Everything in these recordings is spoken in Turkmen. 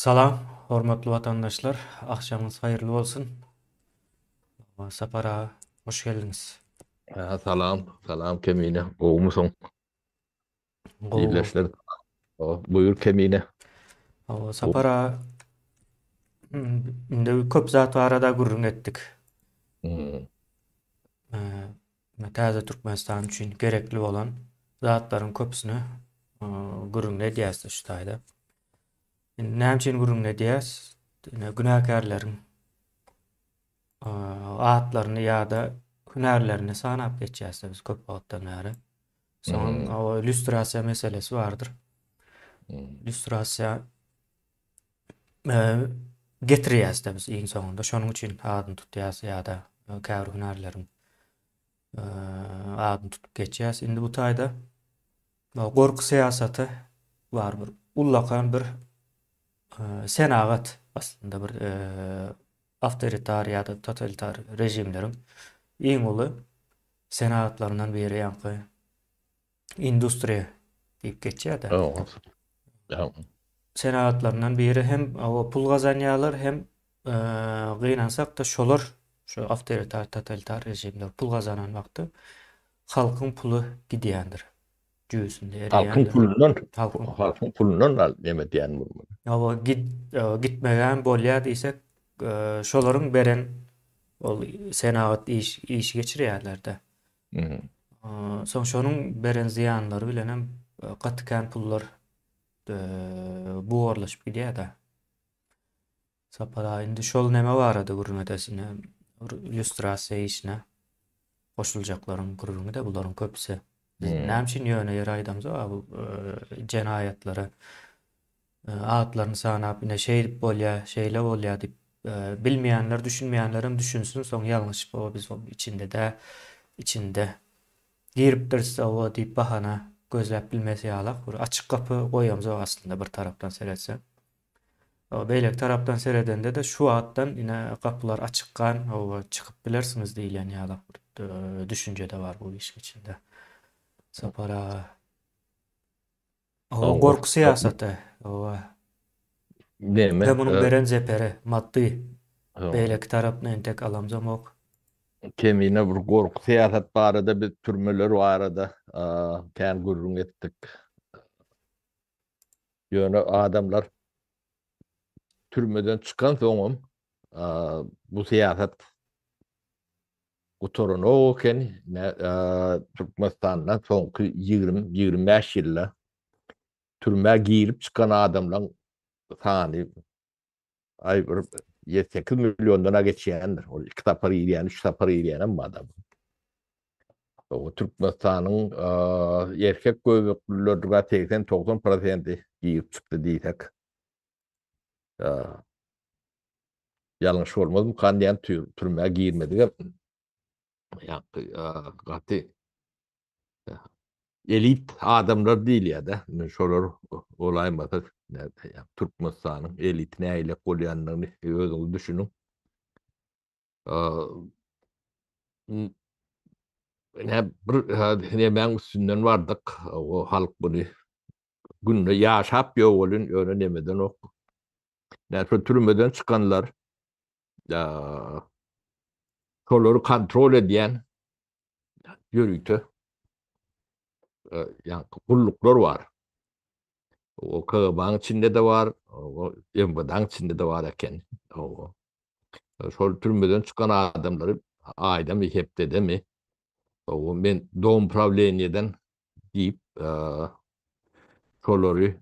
Salam, hormatly watandaşlar, agşamyňyz haýyrly bolsun. Sapar aga, hoş geldiňiz. Ha, salam, salam Kemine, gowumysyň? Gowy. Ildeşler, o, buýur Kemine. Hawa, Sapar aga, indi köp zat barada gürrüň etdik. Hmm. Ee, Täze Türkmenistan üçin gerekli bolan zatlaryň köpüsini gürrüň edýäs şu taýda. Indi näme üçin gürrüň edýäs? Ine günäkärleriň atlaryny ýa-da hünärlerini sanap geçýäs biz köp wagtdan bäri. Soň Hmm. o lýustrasiýa meselesi bardyr. Hmm. Lýustrasiýa e, getirýäs-de biz iň soňunda. Şonuň üçin adyny tutýas ýa-da käbir hünärleriň e, adyny tutup geçýäs. Indi bu taýda gorky syýasaty bar bir ullakan bir e, senagat aslynda bir e, awtoritar ýa-da totalitar režimleriň iň uly senagatlaryndan biri ýaňky industriýa diýip geçýär-de. Senagatlaryndan biri hem o pul gazanýarlar hem e, gynansak-da şolar şu awtoritar totalitar režimler pul gazanan wagty halkyň puly gidýändir. Jübüsinde Halkyň eriýändir. pulundan, Halkyň halkyň pulundan al neme diýen bu. Hawa git e, gitmegem bolýar diýsek, e, şolaryň beren ol senagat iş iş geçirýärler-de. Hmm. Soň şonuň beren zyýanlary bilenem gaty kän pullar bugarlaşyp gidýär-de. Sapar aga indi şol neme barada gürrüň edesi ine lýustrasiýa işine goşuljaklaryň gürrüňi-de bularyň köpüsi. Biz näme üçin ýöne ýere aýdamzok a bu jenaýatlary atlaryny sanap ine şeýdip bolýar, şeýle bolýar diýip bilmeýänler, düşünmeýänlerem düşünsin, soň ýalňyşyp o biz içinde dä, içinde giripdiris oba diýip bahana gözläp bilmesi ýalak bir açyk gapy goýamzok aslynda bir tarapdan seretseň. Beýleki tarapdan seredende-de şu wagtdan ine gapylar açyk gan oba çykyp bilersiňiz diýlen ýalak bir düşünje-de bar bu işiň içinde. Sapar aga. Oba gorky syýasaty. Oba. Neme? We munuň beren zeperi, maddy. Beýleki tarapyny entek alamzamok. Kemine bir gorky syýasat barada biz türmeler barada kän gürrüň etdik. Ýöne adamlar türmeden çykan soňam bu syýasat gutaranok eken. Türkmenistanda soňky 20-25 ýylda türmä girip çykan adamlaryň sany aý bir 7-8 milliondan-a geçýändir. Ol iki sapar girýän, üç sapar girýänem bar adam. O Türkmenistanyň erkek göbeklileriniň 80-90 prosenti girip çykdy diýsek. Ýalňyş bolmazmykan diýen türmä girmedigem ýa-da gaty elit adamlar diýilýär-de. Şolar bolaýmasa Türkmenistanyň eliti nähili bolýandygyny özüňiz düşüniň. Ine bir nemäň üstünden bardyk. O halk muny günde ýaşap ýok welin ýöne nemedenok. Näme şo türmeden çykanlar şolary kontrol edýän ýörite ýa gulluklar bar. O KGB-nyň içinde-de bar, o MWD-nyň içinde-de bar eken. O şol türmeden çykan adamlary aýdamy, hepdedemi o men dom prawleniýeden diýip şolary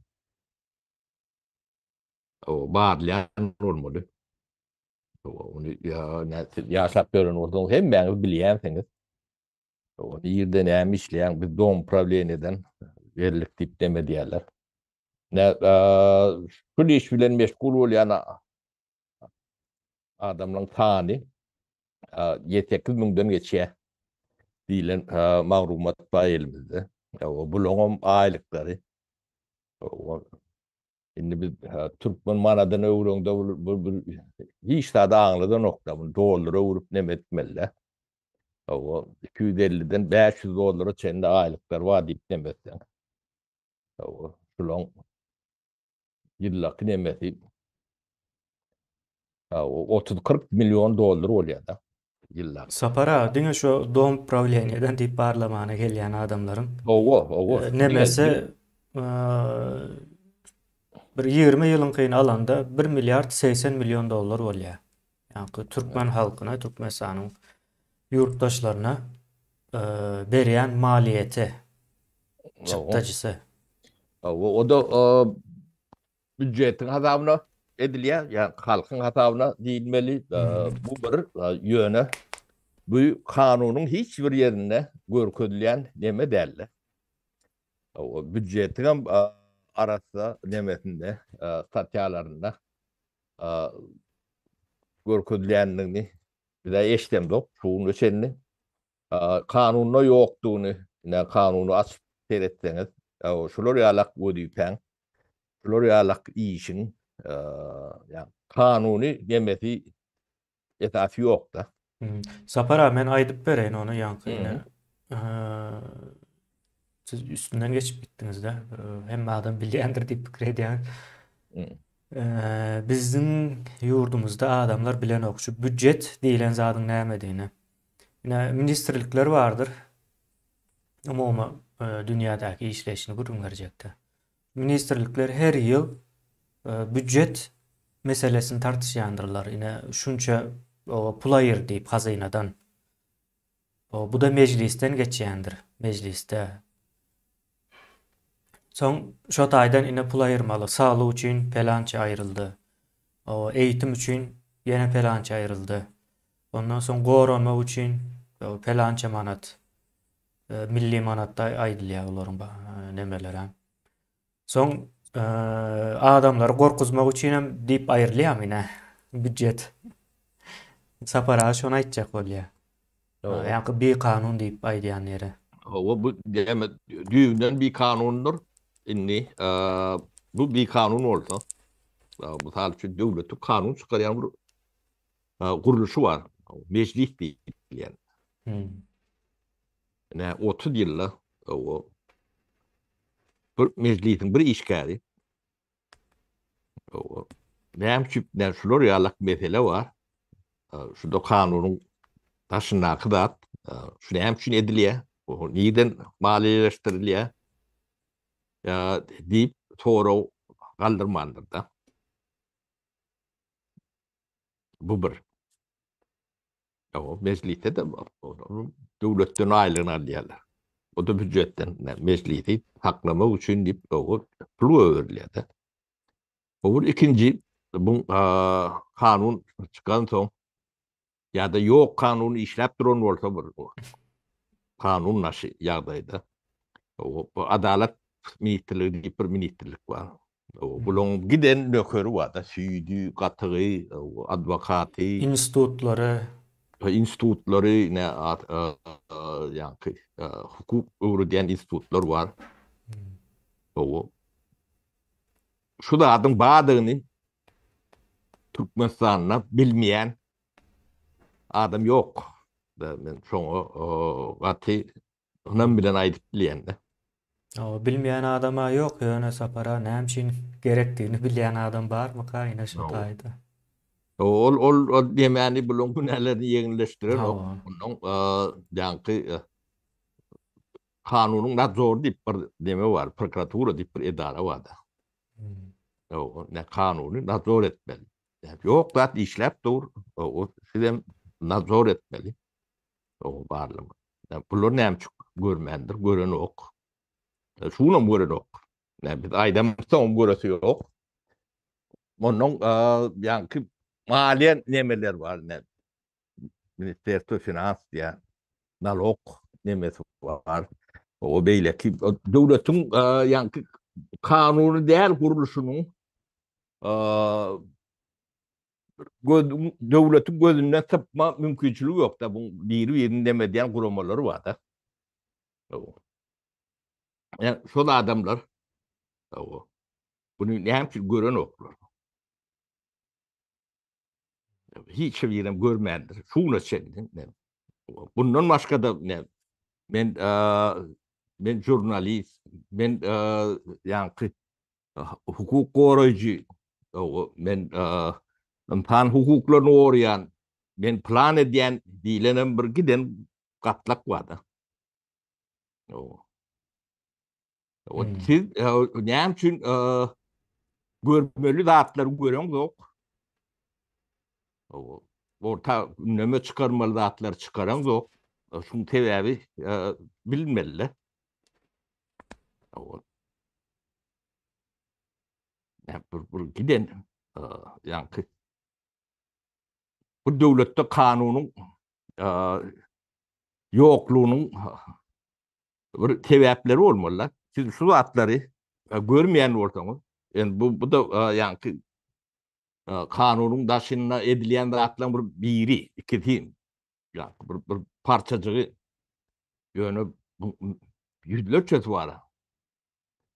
barlaýan bolmaly. Ony ýaşap ýören bolsaňyz hemmäňiz bilýänsiňiz. Nirde näme işleýäň biz dom prawleniýeden berlik diýip neme diýerler. Şul iş bilen meşgul bolýan adamlaryň sany 7-8 müňden geçýär diýlen maglumat bar elimizde. Bularyňam aýlyklary Indi biz türkmen manadyny öwreňde bu bu hiç zady aňladanokda bunu dollara öwrüp neme etmeli. Hawa 250-den 500 dollara çenli aýlyklar bar diýip neme etseň. Hawa şulaň ýyllaky nemesi. 30-40 million dollar bolýar-da ýylda. Sapar aga, diňe şu dom prawleniýeden diýip barlamana gelýän adamlaryň Hawa, hawa. Nemesi bir 20 ýylyňkyny alanda 1 milliard 80 million dollar bolýar. Ýaňky türkmen halkyna, Türkmenistanyň ýurtdaşlaryna berýän maliýeti, çykdajysy. Hawa, o-da býudjetiň hasabyna edilýär, ýa halkyň hasabyna diýilmeli. Bu bir ýöne bu kanunyň hiç bir ýerinde görkezilýän neme däldi. Býudjetiň hem arassa nemesinde, statýalarynda görkezilýändigini biz-ä eşidemzok şu güne çenli. Kanunda ýokdugyny, ine kanuny açyp seretseňiz, şular ýalak wezipäň, şular ýalak işiň ýa kanuny nemesi esasy ýok-da. Sapar aga men aýdyp bereýin ony ýaňky ine siz üstünden geçip gitdiňizde hemme adam bilýändir diýip pikir edýän. Biziň ýurdumyzda adamlar bilenok şu býudjet diýlen zadyň nämedigini. Ine ministrlikler bardyr. Umumy dünýädäki işleýşini gürrüň berjekde. Ministrlikler her ýyl býudjet meselesini tartyşýandyrlar. Ine şunça pul aýyr diýip hazynadan. Bu-da mejlisden geçýändir. Mejlisde. Soň şo taýdan ine pul aýyrmaly. Saglyk üçin pelança aýryldy. Eýitim üçin ýene pelança aýryldy. Ondan soň goranmak üçin pelança manat. Milli manatda aýdylýar olaryň nemeleri. Soň adamlary gorkuzmak üçin hem diýip aýrylýarmy ine býudjet. Sapar aga şony aýtjak bolýar. Ýaňky bikanun diýip aýdýan ýeri. Hawa bu näme düýbünden bikanundyr. Indi bu bikanun bolsa, mysal üçin döwletiň kanun çykarýan bir gurluşy bar. Mejlis diýilýän. Ine 30 ýylda o bir mejlisiň bir işgäri o näme üçin näme şular ýalak mesele bar. Şu da kanunyň daşyndaky zat. Şu näme üçin edilýär? O nirden maliýeleşdirilýär? Ýa diýip sorag galdyrmandyr da. Bu bir. O mejlisde de döwletden aýlygyny alýarlar. O da býujetden mejlisi saklamak üçin diýip o pul goýberilýär-de. O bir ikinji bu kanun çykan soň ýa-da ýok kanun işläp duran bolsa bir kanun naşy ýagdaýda o adalat ministrligi diýip bir ministrlik bar. Bulaň giden nökeri bar-da, süýdi, gatygy, adwokaty. Institutlary. Institutlary, ne, ýaňky hukuk öwredýän institutlar bar. Hawa. Şu zadyň bardygyny Türkmenistanda bilmeýän adam ýok. Men şoňa gaty ynam bilen aýdyp bilýän-de. Hawa, bilmeýän adam-a ýok, ýöne Sapara näme üçin gerekdigini bilýän adam barmyka ine şu taýda. Ol ol ol nemäni bulaň günälerini ýeňilleşdirenok. Onnoň ýaňky kanunyň nadzory diýip bir neme bar, prokuratura diýip bir edara bar-da. Hawa, ne kanuny nadzor etmeli. Ýok zat işläp dur, o sizem nadzor etmeli. O barlygy. Bular näme üçin görmändir, görenok. Şunam görenok. Näme biz aýdamsoň göresi ýok. Ondan ýaňky maliýe nemeler bar, ne Ministerstvo finans diýä, nalog nemesi bar. O beýleki döwletiň ýaňky kanuny däl gurluşynyň gözüň döwletiň gözünden sypma mümkinçiligi ýok-da, bu biri-birini neme edýän guramalary bar-da. Ýa şol adamlar bunu näme üçin görenoklar? Hiç birem görmändir. Şu güne çenli. Bundan başga-da ne men men žurnalist, men ýaňky hukuk goraýjy, men. Ynsan hukuklaryny goraýan, men plan edýän diýlenem bir giden gatlak bar-da. O siz näme üçin görmeli zatlary göreňzok? Orta gündeme çykarmaly zatlary çykaraňzok. Şuň sebäbi bilinmeli-de. Bir giden ýaňky bu döwletde kanunyň ýoklugynyň bir sebäpleri bolmaly. Siz şu zatlary görmeýän bolsaňyz, indi bu bu da ýaňky kanunyň daşynda edilýän zatlaryň bir biri, ikisi, ýaňky bir bir parçajygy. Ýöne ýüzlerçesi bar.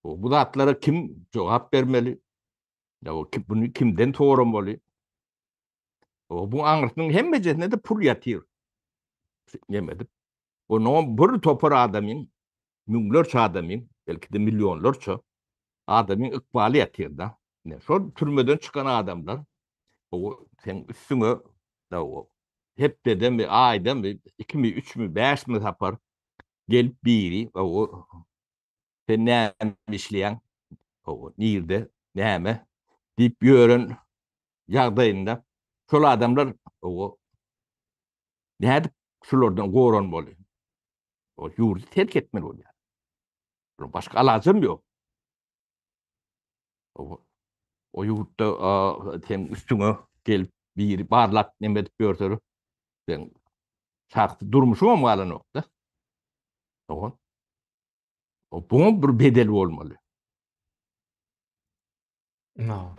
Bu zatlara kim jogap bermeli? Bunu kimden soramaly? Bu aňyrsynyň hemmejesinde-de pul ýatyr. Neme edip? Onuň bir topar adamyň, müňlerçe adamyň, belki-de millionlarça adamyň ykbaly ýatyr-da. Ine, şol türmeden çykan adamlar o seň üstüňe o hepdedemi, aýdamy, ikimi, üçmi, bäşmi sapar gelip biri o sen näme işleýäň, o nirde, näme diýip ýören ýagdaýynda şol adamlar o nädip şulardan goranmaly? O ýurdy terk etmeli bolýar. Başga alajam ýok. O, o ýurtda sen üstüňe gelip biri barlap neme edip ýörseler, sen şahsy durmuşyňam galanok-da. O, o buňa bir bedel bolmaly. No.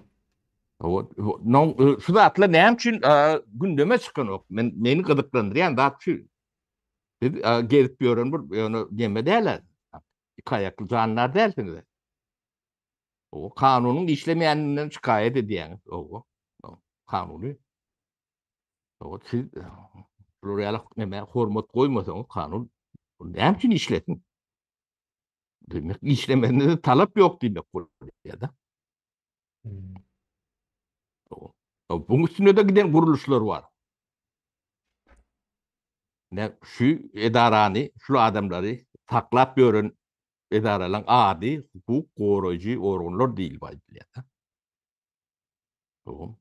O, no, şu zatlar näme üçin gündeme çykanok? Men meni gyzyklandyrýan zat şu. Siz gezip ýören bir ýöne neme däl. Iki aýakly jandar dälsiňiz. O kanunyň işlemeýäninden şikaýat edýäňiz. O kanuny. O siz bular ýaly neme hormat goýmasaňyz kanun näme üçin işlesin? Demek işlemesine talap ýok diýmek bolýar-da. Hmm. Buň üstünde de giden gurluşlar bar. Ne şu edarany, şu adamlary saklap ýören edaralaryň ady hukuk goraýjy organlar diýilip aýdylýar. Bu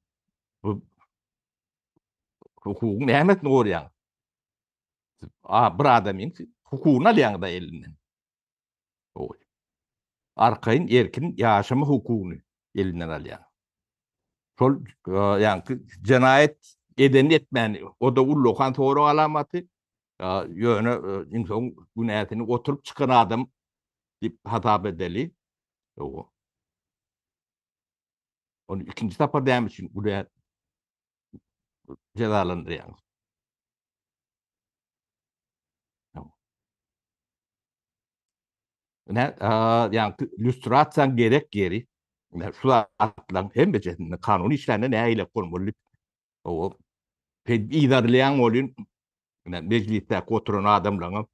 hukugyň nämesini goraýaň? A bir adamyň hukugyny alýaň-da elinden. Oý. Arkaýyn erkin ýaşama hukugyny elinden alýaň. Şol ýaňky jenaýat edeni etmäni, o-da ullakan sorag alamaty. Ýöne iň soň günäsini oturyp çykan adam diýip hasap edeli. Ýok. Ony ikinji sapar näme üçin günä jezalandyrýaňyz? Ine, ýaňky lýustrasiýaň gerek ýeri, ine, şu zatlaryň hemmejesinde kanun işlände nähili bolmaly diýip, o yzarlaýan bolýan, ine, mejlisdäki oturan adamlaryň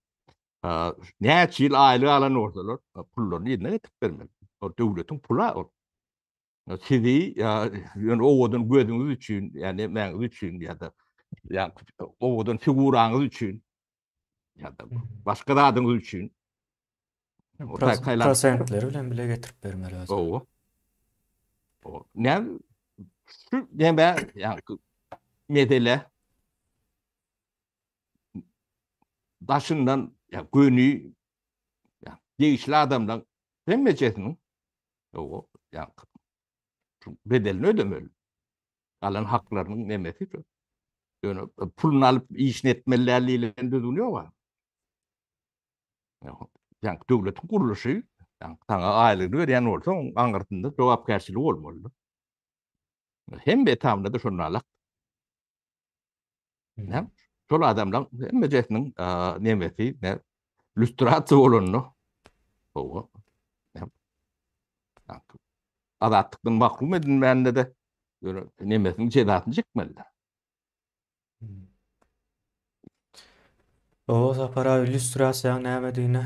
näçe ýyl aýlyk alan bolsalar, pullaryny yzyna getirip bermeli. O döwletiň puly ol. Sizi ýöne owadan gözüňiz üçin, ýa nämäňiz üçin ýa-da ýa owadan figuraňyz üçin ýa-da başga zadyňyz üçin prosentleri bilen bile getirip bermeli özü. Owa. Ne şu näme ýa mesele daşyndan ýa göni ýa degişli adamlaryň hemmejesiniň Ýok, ýa bedelini ödemeli. Alan haklarynyň nemesi şu. Ýöne e, puluny alyp işini etmeli däl diýlen düzgün ýok. Ýok. Ýa döwletiň gurluşy, ýa saňa aýlygyny berýän bolsa, onuň aňyrsynda jogapkärçiligi bolmaly. Hemme etabynda-da şonda alak. Näme? Şol adamlaryň hemmejesiniň nemesi, ne lüstrasiýa bolanda, hawa. Azatlykdan mahrum edilmände-de ýöne nemesiniň jezasyny çekmelidir. O Sapar abi lüstrasiýanyň nämedigine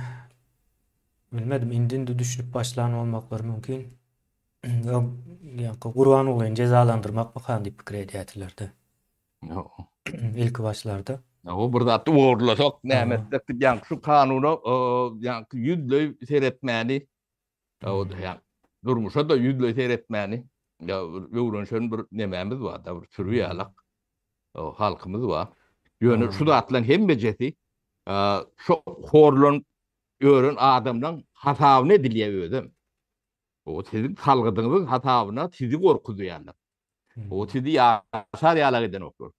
bilmedim. Indi-indi düşünip başlan bolmaklary mümkin. Öň ýaňky Gurbangulyny jezalandyrmakmykan diýip pikir edýärdiler-de. Ilki başlarda. O bir zatda ogurlasak, näme etsek diýip, ýaňky şu kanuna ýaňky ýüzleý seretmäni, ýa durmuşa-da ýüzleý seretmäni öwrenişen bir nemämiz bar-da, bir sürü ýalak halkymyz bar. Ýöne şu zatlaryň hemmejesi şu horlanyp ýören adamlaryň hasabyna edilýär özem. O siziň salgydyňyzyň hasabyna sizi gorkuzýarlar. O sizi ýaşar ýalak edenoklar.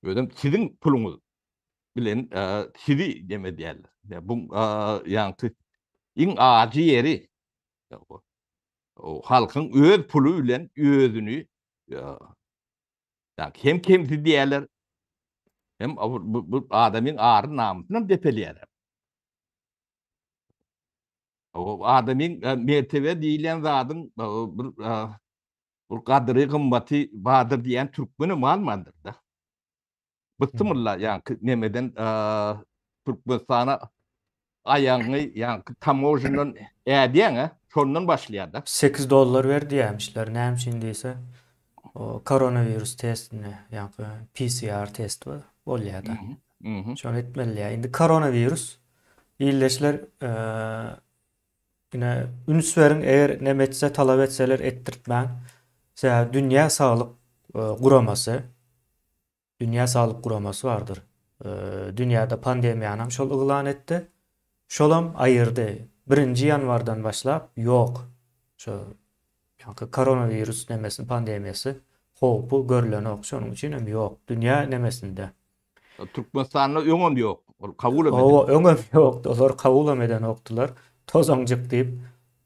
Özem siziň puluňyz bilen sizi dem edýärler. Bu ýaňky iň ajy ýeri halkyň öz puly bilen özüni hem kemsidýärler, hem bu adamyň ary-namysyny hem depelýärler. Adamyň mertebe diýilýän zadyň bir bir gadyry, gymmaty bardyr diýýän türkmenem galmandyr-da. Bysmylla, ýaňky nemeden Türkmenistana aýagyňy ýaňky tamožndan ädýäň-ä, şondan başlaýar-da. 8 dollar ber diýýämişler, näme üçin diýse, o koronawirus testini, ýaňky PCR test bolýar-da. Şony etmeli diýýär. Indi koronawirus ildeşler ine üns beriň, eger neme etse, talap etseler etdirtmäň. Sebäbi Dünýä saglyk guramasy Dünýä saglyk guramasy bardyr. Dünýäde pandemiýanam şol yglan etdi. Şolam aýyrdy. Birinji ýanwardan başlap ýok. Şo ýaňky koronawirus nemesini pandemiýasy howpy görlenok. Şonuň üçin hem ýok. Dünýä nemesinde. Türkmenistanda öňem ýok. Ol kabul hem edilmedi. Hawa, öňem ýokdy. Olar kabul hem edenokdylar. Tozaňjyk diýip.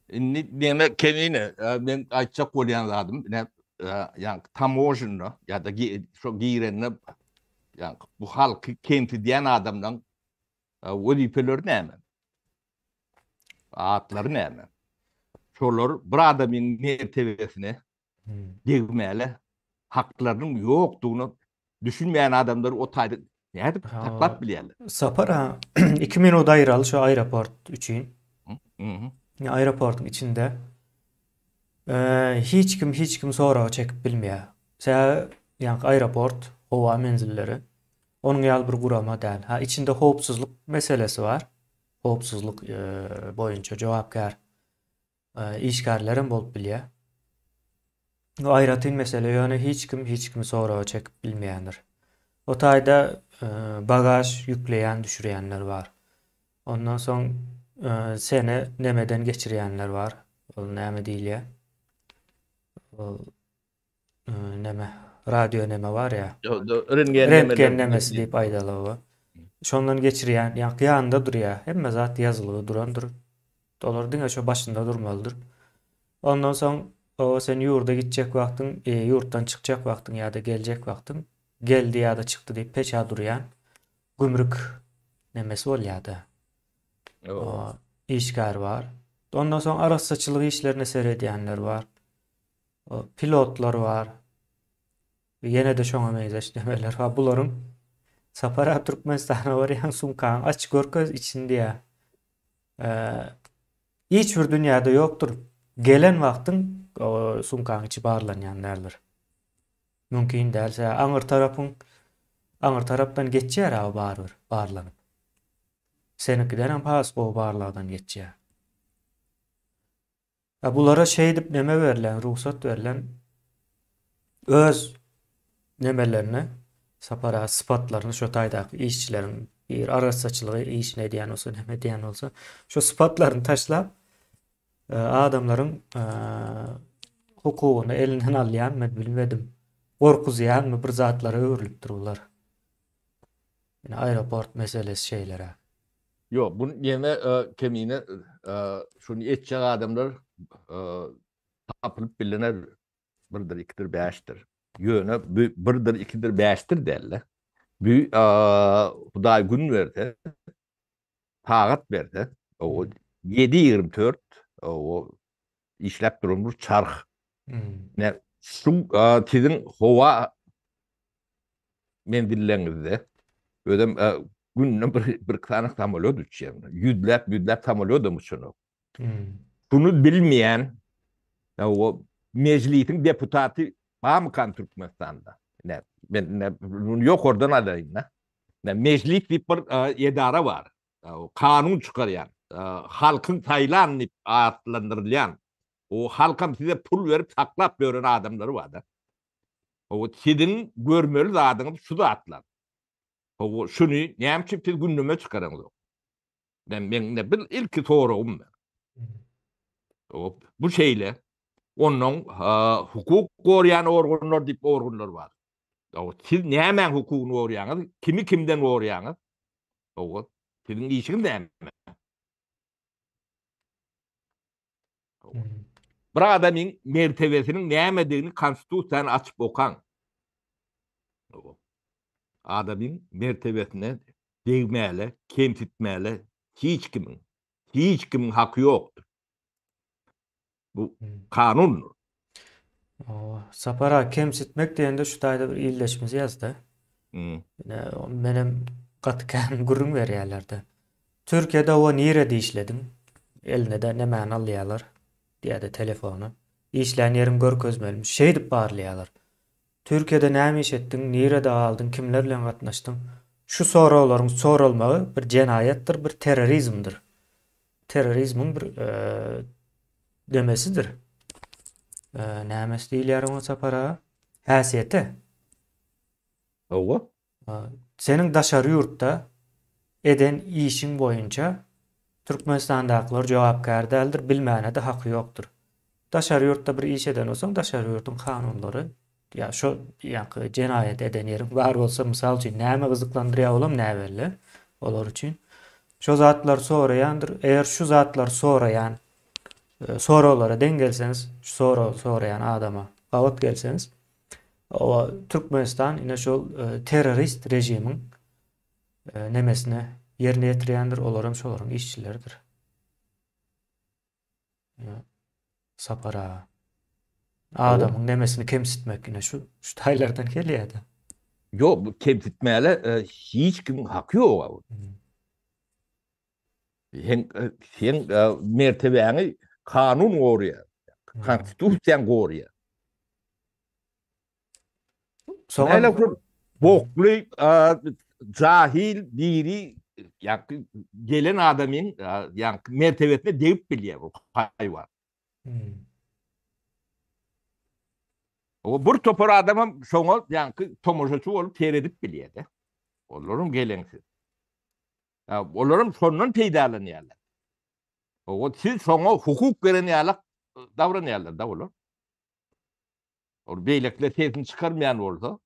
Indi neme Kemine, men aýtjak bolýan zadym, ine, ýaňky tamožnda ýa-da şo girende ýaňky bu halky kemsidýän adamlaň wezipeleri näme? Atlary näme? Şolar bir adamyň mertebesine degmäle haklarynyň ýokdugyna düşünmeýän adamlar o taýda nädip saklap bilýärler? Sapar ha, 2 minut aýyraly şu aeroport üçin. Aeroportyň içinde hiç kim hiç kim soraga çekip bilmeýär. Sebäbi ýaňky aeroport, howa menzilleri onuň ýaly bir gurama däl. Ha içinde howpsuzlyk meselesi bar. Howpsuzlyk boýunça jogapkär işgärlerem bolup bilýär. Bu aýratyn mesele, ýöne hiç kim hiç kimi soraga çekip bilmeýändir. O taýda bagaž ýükleýän, düşürýänler bar. Ondan soň seni nemeden geçirýänler bar. Ol näme diýilýär? Ol neme radio neme bar ýa. Rentgen Rentgen nemesi diýip aýdaly oba. Şondan geçirýän, ýa ýanynda durýar. Hemme zat ýazylgy durandyr. Olar diňe şo başynda durmalydyr. Ondan soň o sen ýurda gitjek wagtyň, e, ýurtdan çykjak wagtyň ýa-da geljek wagtyň geldi ýa-da çykdy diýip peça durýan gümrük nemesi bolýar-da. O işgär bar. Ondan soň arassaçylyk işlerine seredýänler bar. Pilotlar bar. Ýene-de şoňa meňzeş nemeler bar. Bularyň Sapar aga Türkmenistana barýaň sumkaňy aç görkez içini diýýär. Hiç bir dünýäde ýokdur. Gelen wagtyň sumkaň içi barlanýan däldir. Mümkin däl. Sebäbi aňyr tarapyň aňyr tarapdan geçýär aga barybir barlanyp. Seniňkidenem has gowy barlagdan geçýär. A bulara şeýdip neme berlen, rugsat berlen öz nemelerini, Sapar aga sypatlaryny şo taýdaky işçileriň bir arassaçylygy işini edýän bolsa, neme edýän bolsa, şo sypatlaryny taşlap e, adamlaryň e, hukugyny elinden alýanmy bilmedim. Gorkuzýanmy bir zatlara öwrülipdir bular. Ine aeroport meselesi şeýleräk. Ýok, bu neme Kemine şuny etjek adamlar tapylyp biliner birdir, ikidir, bäşdir. Ýöne bu birdir, ikidir, bäşdir däl-de. Bu Hudaý gün berse, tagat berse, o 7-24 o işläp duran bir çarh. Ne şu siziň howa menzilleriňizde özem günde bir bir sany samolýot uçýar. Ýüzläp, ýüzläp samolýodam uçanok. Şuny bilmeýän. O mejlisiň deputaty barmykan Türkmenistanda? Ine, men ine muny ýokardan alaýyn-da. Ine, mejlis diýip bir edara bar. Kanun çykarýan, halkyň saýlan diýip atlandyrylýan, o halkam size pul berip saklap ýören adamlary bar-da. O siziň görmeli zadyňyz şu zatlar. O şuny näme üçin siz gündeme çykaraňyzok? Men meň ne bir ilki soragym. O bu şeýle. Ondan hukuk gorýan organlar diýip organlar bar. O siz nämäň hukugyny gorýaňyz? Kimi kimden gorýaňyz? O siziň işiňiz näme? Bir adamyň mertebesiniň nämedigini konstitusiýany açyp okaň. Adamyň mertebesine degmäle, kemsitmäle hiç kimiň, hiç kimiň haky ýokdur. Bu kanundyr. Sapar aga kemsitmek diýende şu taýda bir ildeşimiz ýazdy. Ine, menem gaty kän gürrüň berýärler-de. Türkiýede o nirede işlediň? Eline-de nemäni alýarlar diýýär-de telefony. Işlän ýeriňi görkezmelimiş. Şeýdip barlaýarlar. Türkiýede näme iş etdiň, nirede galdyň, kimler bilen gatnaşdyň? Şu soraglaryň soralmagy bir jenaýatdyr, bir terrorizmdir. Terrorizmiň bir demesidir. Nämesi diýilýär oňa Sapar aga? Häsiýeti. Hawa. Seniň daşary ýurtda eden işiň boýunça Türkmenistandakylar jogapkär däldir, bilmäne-de haky ýokdur. Daşary ýurtda bir iş eden bolsaň, daşary ýurduň kanunlary ýa şo ýaňky jenaýat eden ýeriň bar bolsa, mysal üçin, näme gyzyklandyrýar olam näbelli olar üçin. Şo zatlary soraýandyr. Eger şu zatlary soraýan soraglara deň gelseňiz, şu soragy soraýan adama gabat gelseňiz, Oba Türkmenistan ine şol terrorist režimiň nemesine ýerine ýetirýändir, olar hem şolaryň işçileridir. Sapar aga. Adamyň nemesini kemsitmek ine şu şu taýlardan gelýär-de. Ýok, bu kemsitmäle hiç kimiň haky ýok. Sen sen mertebäňi kanun goraýar. Konstitusiýaň goraýar. Soňra bokly jahil biri ýa gelen adamyň ýa mertebesine degip bilýär bu haýwan. O bir topar adam hem şoňa ýaňky tomaşaçy bolup seredip bilýär-de. Olaryň geleňsiz. Olaram şondan peýdalanýarlar. O siz şoňa hukuk beren ýaly davranýarlar da olar. Ol beýlekiler sesini çykarmaýan bolsa,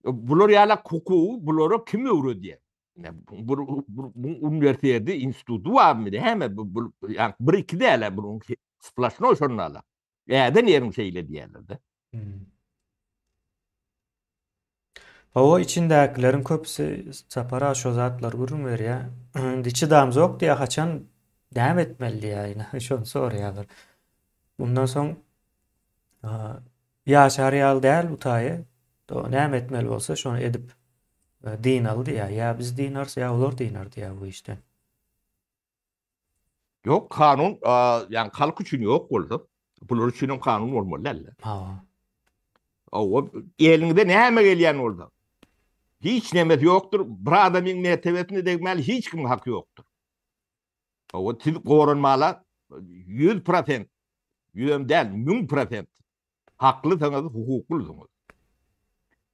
bular ýaly hukugy bulara kim öwredýär? Bu bu uniwersiteti, instituty barmy? Näme bu bu ýa bir iki däl bu splaşnoý şonda. Äden ýeriň şeýle diýerler-de. Hmm. Hawa içindäkileriň köpüsi Sapar aga şo zatlary gürrüň berýär. Indi çydamzok diýýär, haçan näme etmeli diýýär, ine şony soraýarlar. Bundan soň ýaşar ýaly däl bu taýy. Näme etmeli bolsa şony edip dynaly diýýär. Ýa biz dynarys, ýa olar dynar diýýär bu işden. Ýok, kanun, ýagny halk üçin ýok bolsa, bular üçin hem kanun bolmaly däl. Hawa. Hawa, eliňize näme gelýän bolsa, hiç nemesi ýokdur, bir adamyň mertebesine degmäli hiç kimiň haky ýokdur. Hawa, siz goranmala 100%, ýüzem däl, 1000% haklysyňyz, hukuklysyňyz.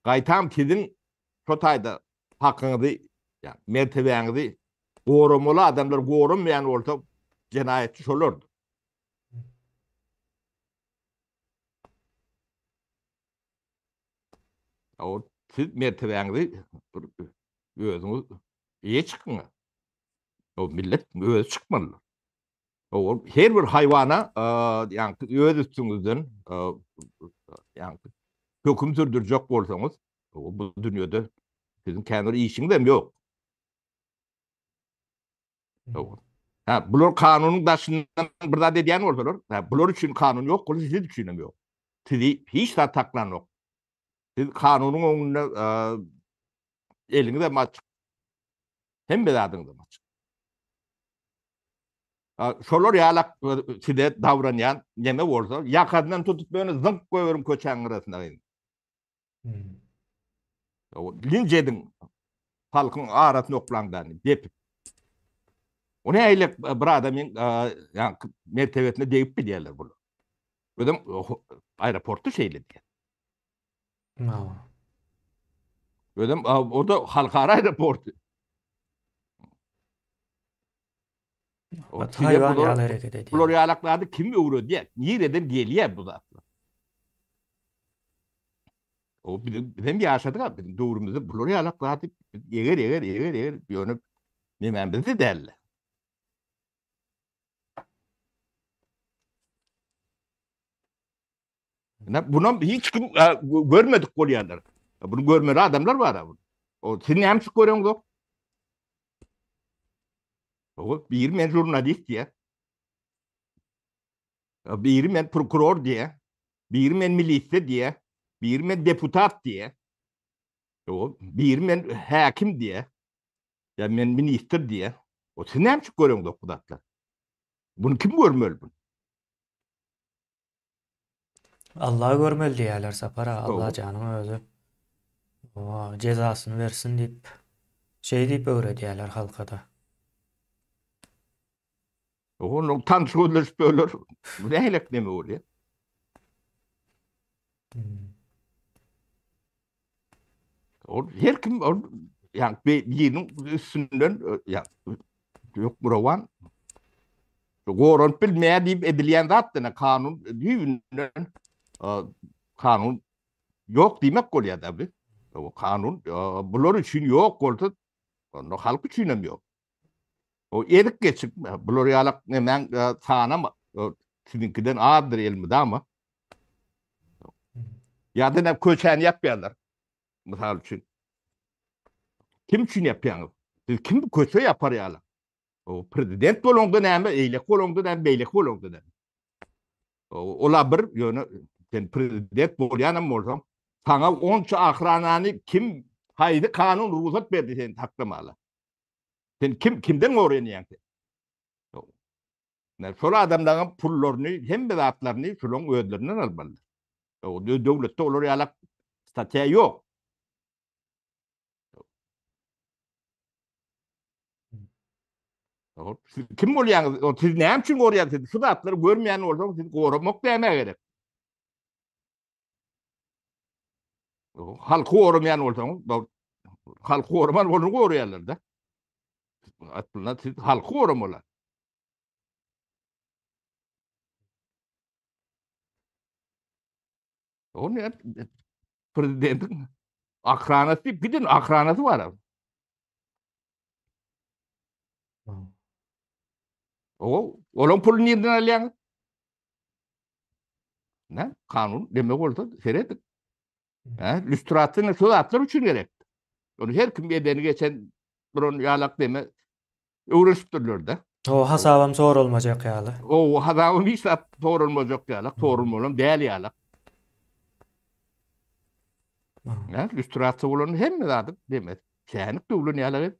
Gaýtam siziň şo taýda hakyňyzy, ýagny mertebäňizi goramaly adamlar goramaýan bolsa, jenaýatçy şolardyr. O siz mertebäňizi özüňiz eýe çykyň. O millet özi çykmalydyr. O her bir haýwana ýagny öz üstüňizden ýagny höküm sürdürjek bolsaňyz, bu dünýede siziň kän bir işiňiz hem ýok. Ha, bular kanunyň daşyndan bir zat edýän bolsalar, ha, bular üçin kanun ýok, bular siz üçin hem ýok. Sizi hiç zat saklanok. Siz kanunyň öňünde eliňiz hem açyk. Hemme zadyňyz hem açyk. Şolar ýalak size davranýan neme bolsa, ýakasyndan tutup ýöne zyňk goýberiň köçäň gyrasyna. Hmm. Linç ediň. Halkyň arasyna oklaň dany, depip. O nähili bir adamyň ýa mertebesine degip bilýärler bular. Özem aeroportda şeýle diýýär. Özem o da halkara aeroporty. Haýwan ýaly hereket edýär. Bular ýalak zady kim öwredýär? Nireden gelýär bu zatlar? O bizim bizem ýaşadyk ha, bizim döwrümizde bular ýalak zady eger eger eger eger ýöne nemämizde däldi. Ne bunam hiç kim görmedik bolýarlar. Bunu görmeli adamlar bar. O siz näme üçin göreňzok? O biri men žurnalist diýe. Biri men prokuror diýe. Biri men milisiýa diýe. Biri men deputat diýe. O biri men häkim diýe. Ya men ministr diýe. O siz näme üçin göreňzok bu zatlar? Bunu kim görmeli bunu? Allah görmeli diýýärler Sapar aga, Allah janyň özi owa jezasyny bersin diýip şeý diýip öwredýärler halkada. Onuň tanyş gözleşip öler. Bu nähilek neme bolýar? Hmm. Ol her kim ol ýa biriniň üstünden ýa hökmürowan goranyp bilmeýär diýip edilýän zat dene kanun düýbünden kanun ýok diýmek bolýar da bu. O kanun bular üçin ýok bolsa onda halk üçin hem ýok. O ezik geçip bular ýalak nämäň sanam siziňkiden azdyr elmydama. Ýa-da näme köçäni ýapýarlar. Mysal üçin. Kim üçin ýapýaňyz? Siz kim köçe ýapar ýaly? O prezident bolaňda näme, eýleki bolaňda näme, beýleki bolaňda näme? Ola bir ýöne sen prezident bolýanam bolsaň, saňa onça ahranany kim haýsy kanun rugsat berdi seni saklamaga? Sen kim kimden goranýaň sen? Şol adamlaryň pullaryny, hemme zatlaryny şolaryň özlerinden almalydyr. Döwletde olar ýalak statýa ýok. Siz kim bolýaňyz? Siz näme üçin gorýaňyz? Şu zatlary görmeýän bolsaňyz, sizi goramak nämä gerek? Halky goramaýan bolsaňyz, halky goraman bolany goraýarlar-da. Aslynda siz halky goramaly. O ne? Prezidentiň ahranasy diýip gidin ahranasy bar. O, olaň puluny nirden alýaňyz? Ne? Kanun deme bolsa seredin. Hä? Lüstrasiýa şu zatlar üçin gerek. Ony her kim edeni geçen duran ýalak deme öwrenişipdirler-de. O hasabam soralmajak ýaly. O hasabam hiç zat soralmajak ýalak, sorulmalam däl ýalak. Hä? Lüstrasiýa bolan hemme zady deme. Çänik döwlen ýalak.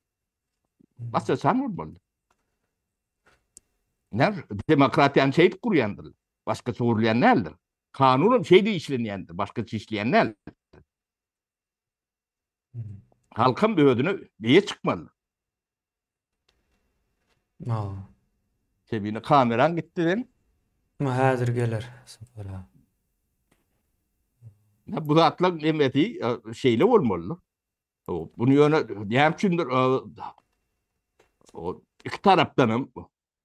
Aç-açan bolmaly. Ne? Demokratiýany şeýdip gurýandyr. Başgaça gurulýan däldir. Kanunam şeýdip işlenýändir, başgaça işleýän däl. Halkam özüne eýe çykmaly. Ha. Sebine kameran gitdi sen. Ma häzir geler. Sapar aga. Bu zatlar emesi e, şeýle bolmaly. Bunu ýöne näme üçindir o iki tarapdan hem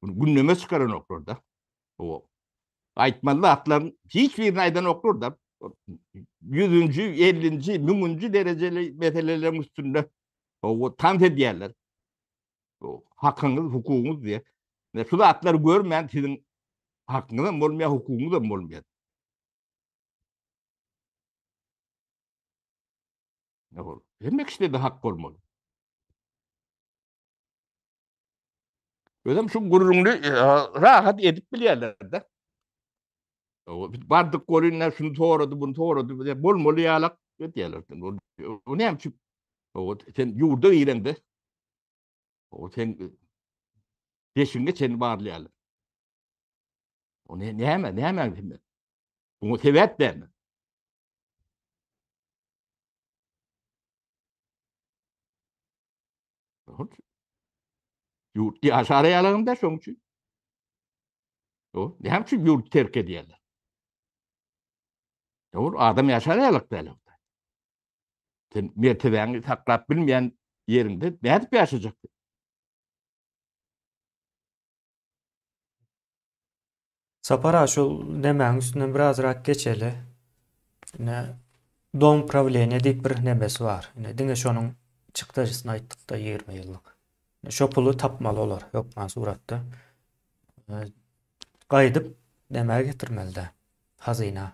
gündeme çykaranoklar da. O aýtmaly zatlaryň hiç birini aýdanoklar da. Ýüzünji, ellinji, müňünji derejeli meseleleriň üstünde o tans edýärler. O hakyňyz, hukugyňyz diýe. Ne şu zatlary görmän siziň hakyňyz hem bolmaýar, hukugyňyz hem bolmaýar. Hemme kişide hak bolmaly. Özem şu gürrüňini e, rahat edip bilýärler-de. Bardyk görünler şunu sorady, bunu sorady. Bolmaly ýalak diýýärler. O näme üçin? O sen ýurda gireňde o sen deşiňe çenli barlaýarlar. O ne näme, nämäň himmet? Buňa sebäp näme? Ýurt ýaşar ýalygynda şoň üçin. O, näme üçin ýurt terk edýärler? Ol adam ýaşar ýalyk däl. Sen mertebäňi saklap bilmeýän ýeriňde nädip ýaşajak? Sapar aga şol nemäň üstünden birazrak geçeli. Ine dom prawleniýe diýip bir nemesi bar. Ine diňe şonuň çykdajysyny aýtdykda 20 ýyllyk. Şo puly tapmaly olar hökman suratda. Gaýdyp nämä getirmeli-dä? Hazyna.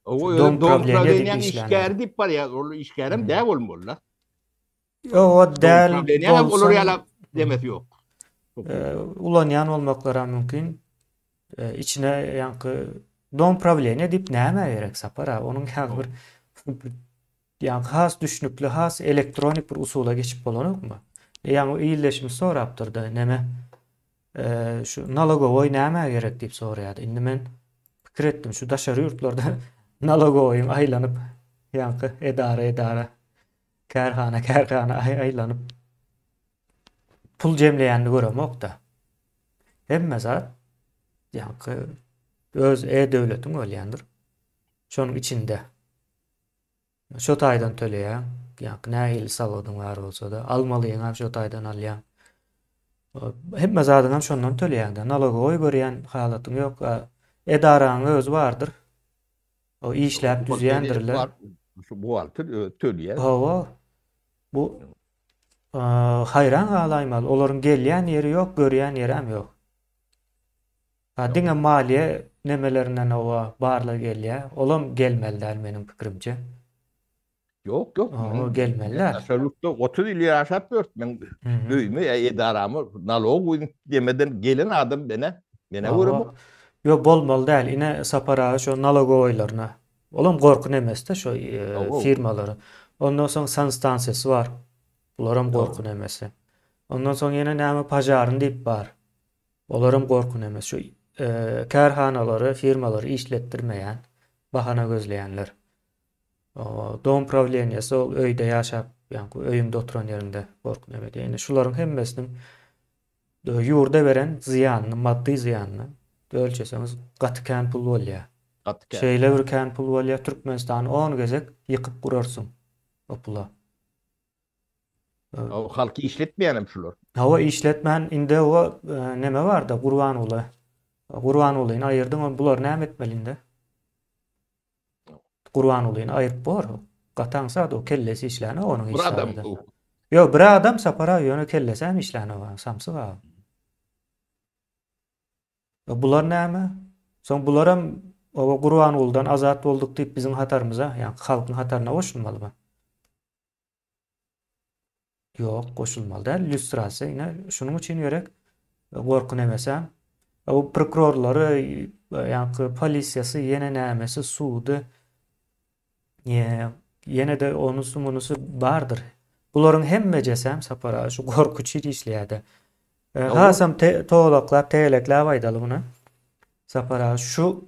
Owo, dom prawleniýäň işgäri diýip barýar. Ol işgärem däl bolmaly-da. Ýok, o däl bolsa. Olar ýaly demesi ýok. Ulanýan bolmaklary mümkin. Içine ýaňky dom prawleniýe diýip nämä gerek Sapar aga? Onuň ýaly bir ýaňky has düşnükli, has elektronik bir usula geçip bolanokmy? Ýaňy ildeşimiz sorapdyr-da, neme şu nalogowoý nämä gerek diýip soraýardy. Indi men pikir etdim, şu daşary ýurtlarda nalogowoýyň aýlanyp ýaňky edara-edara Kärhana kärhana aýlanyp pul jemleýänini göremok-da. Hemme zat ýaňky öz e-döwletiň bolýandyr. Şonuň içinde. Şo taýdan töleýäň. Ýaňky nähili salgydyň bar bolsa-da, almalyňam şo taýdan alýaň. Hemme zadyňam şondan töleýäň-de. Nalogowy görýän halatyň ýok. Edaraň özi bardyr. O işläp düzýändirler. Şu buhgalter özi töleýär. Hawa. Bu haýran galaýmaly. Olaryň gelýän ýeri ýok, görýän ýerem ýok. Ha diňe maliýe nemelerinden owa barlag gelýär. Olam gelmeli däl meniň pikirimçe. Ýok, ýok. Owa gelmeli däl. Daşary ýurtda 30 ýyl ýaşap ýört. Men öýüme ýa edarama nalog demeden gelen adam mene mene göremok. Ýok bolmaly däl. Ine Sapar aga şo nalogowoýlaryna. Olam gorky nemesde şo firmalary. Ondan soň sanstansiýasy bar. Bularam gorky nemesi. Ondan soň ýene näme pažarny diýip bar. Olaram gorky nemesi. Şu kärhanalary, firmalary işletdirmeýän, bahana gözleýänler. Dom prawleniýesi ol öýde ýaşap, ýaňky öýüňde oturan ýeriňde gorky neme edýär. Indi şularyň hemmesiniň ýurda beren zyýanyny, maddy zyýanyny ölçeseňiz gaty kän pul bolýar. Gaty kän. Şeýle bir kän pul bolýar, Türkmenistany on gezek ýykyp gurarsyň o pula. O halky işletmeýänem şular. Hawa işletmän indi o neme barda Gurbanguly. Gurbangulyny aýyrdyň, bular näme etmeli indi? Gurbangulyny aýyryp bor. Gaty aňsat o kellesi işlänok onuň hiç Bir adam. zady. Ýok, bir adam Sapar aga ýöne kellesi hem işlänok samsyk aga. Bular näme? Soň bularam oba Gurbangulydan azat bolduk diýip biziň hatarymyza, ýa halkyň hataryna goşulmalymy? Ýok, goşulmaly däl. Lýustrasiýa ine şunuň üçin gerek. Gorky nemesem. O prokurorlary, ýaňky polisiýasy, ýene nämesi, sudy, ýene-de onusy munusy bardyr. Bularyň hemmejesem Sapar aga şu gorky üçin işleýär-de. Hasam togalaklap, tegelekläp aýdaly muny. Sapar aga şu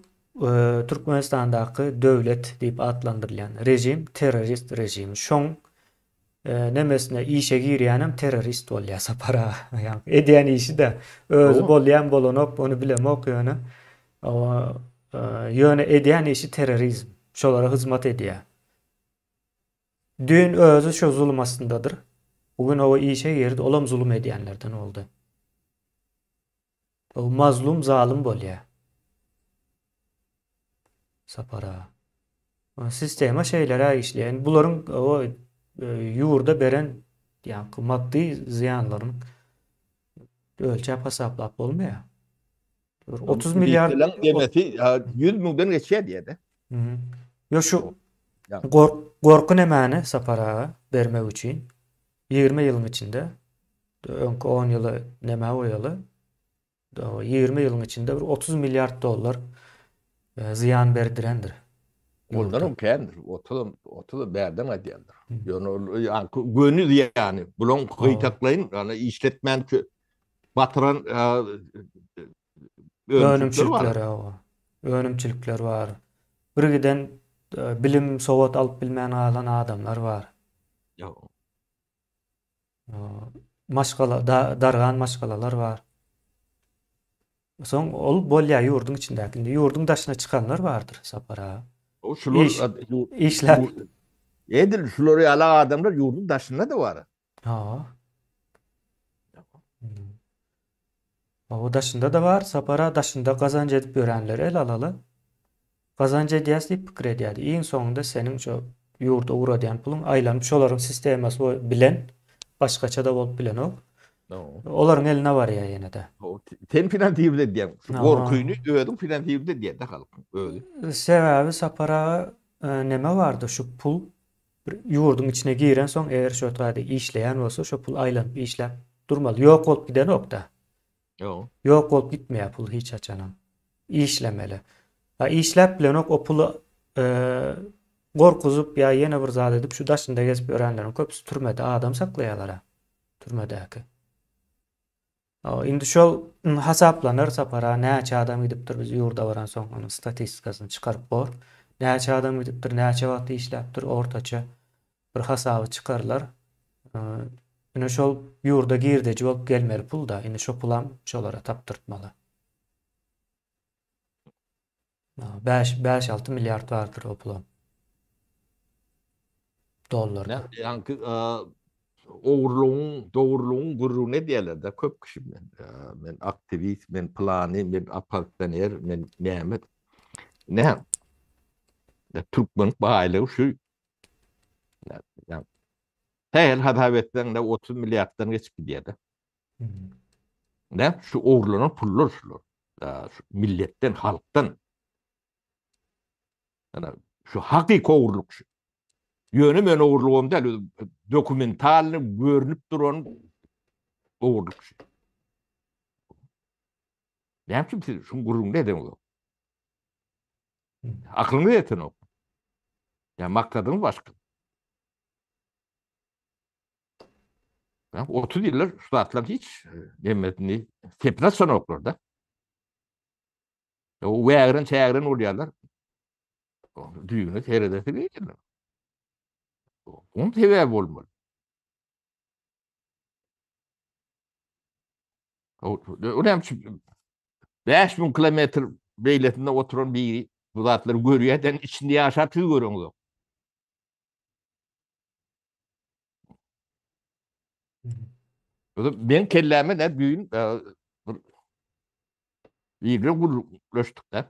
Türkmenistandaky döwlet diýip atlandyrylýan režim terrorist režimi. Şoň nemesine işe girýänem terrorist bolýar Sapar aga. Ýagny edýän işi-de özi bolýan bolanok ony bilemok ýöne. Ýöne edýän işi terrorizm. Şolara hyzmat edýär. Düýn özi şo zulum astyndadyr. Bu gün oba işe girdi, olam zulum edýänlerden boldy. O mazlum zalym bolýar. Sapar aga. Sistema şeýleräk işleýär. Indi bularyň o e, ýurda beren ýaňky maddy zyýanlaryny ölçäp hasaplap bolmaýar. Bir 30 milliard demesi 100 müňden geçýär diýýär-de. Ýok şu gorky nämäni Sapar aga bermek üçin 20 ýylyň içinde öňki 10 ýyly nämä goýaly 20 ýylyň içinde bir 30 milliard dollar e, zyýan berdirendir. Ondan hem kändir. 30 30 bärden gaýdýandyr. Ýöne ol ýaňky göni zyýany, bulaň gyýtaklaýyn, ýagny işletmän batyran önümçilikleri. Önümçilikler bar. Birgiden bilim, sowat alyp bilmän galan adamlar bar. Ýok. Maşgala, dargan maşgalalar bar. Soň ol bolýar ýurduň içindäki. Indi ýurduň daşyna çykanlar bardyr Sapar aga. O şular Iş, işläp. Edil şular ýaly adamlar ýurduň daşynda-da bar. Hawa. Hawa daşynda-da bar, Sapar aga daşynda gazanç edip ýörenleri ele alaly. Gazanç edýäs diýip pikir edýärdi. Iň soňunda seniň şo ýurda ugradýan puluň aýlanyp şolaryň sistemasy bilen başgaça-da bolup bilenok. Olaryň eline barýar ýene-de. Sen finansirli edýäň. Şu gorkyny özüň finansirli edýär-de halkyň özi. Sebäbi Sapar aga neme bardy şu pul bir ýurduň içine girensoň eger şo taýda işleýän bolsa şo pul aýlanyp işläp durmaly. Ýok bolup gidenok-da. Ýok. Ýok bolup gitmeýär pul hiç haçanam. Işlemeli. Ha işläp bilenok o puly gorkuzyp ýa ýene bir zat edip şu daşynda gezip ýörenleriň köpüsi türmede adam saklaýarlar-a. Türmedäki. Indi şol hasaplanar Sapar aga näçe adam gidipdir biz ýurda baransoň onuň statistikasyny çykaryp bor. Näçe adam gidipdir, näçe wagt işläpdir ortaça bir hasaby çykarlar. Ine şol ýurda girdeji bolup gelmeli pul-da, indi şo pulam şolara tapdyrtmaly. Bäş, bäş-alty milliard bardyr o pulam. Dollarda. Ýaňky ogurlygyň, dogrulygyň gürrüňini edýärler-de köp kişi. Men aktiwist, men pylany, men oppozisioner, men näme. Näme? Türkmeniň baýlygy şu Sähel hasap etseň-de 30 milliarddan geçip gidýär-de. Ne? Şu ogurlanan pullar şular. Şu milletden, halkdan. Ana, şu hakyky ogurlyk şu. Ýöne men ogurlygam däl, dokumentalny görnüp duran ogurlyk şu. Näme üçin siz şuň gürrüňini edeňizok? Aklyňyz ýetenok. Ýa maksadyňyz başga. Ýa 30 ýyllar şu zatlar hiç nemesini sepini açanoklar da. O wägren çägren bolýarlar. Düýbüne seredesi gelýär. Onuň sebäbi bolmaly. O näme üçin 5000 kilometr beýlesinde oturan biri bu zatlary görýär, içinde ýaşap siz göreňizok. Men kelläme ne düýn e, bir birine gürleşdik de.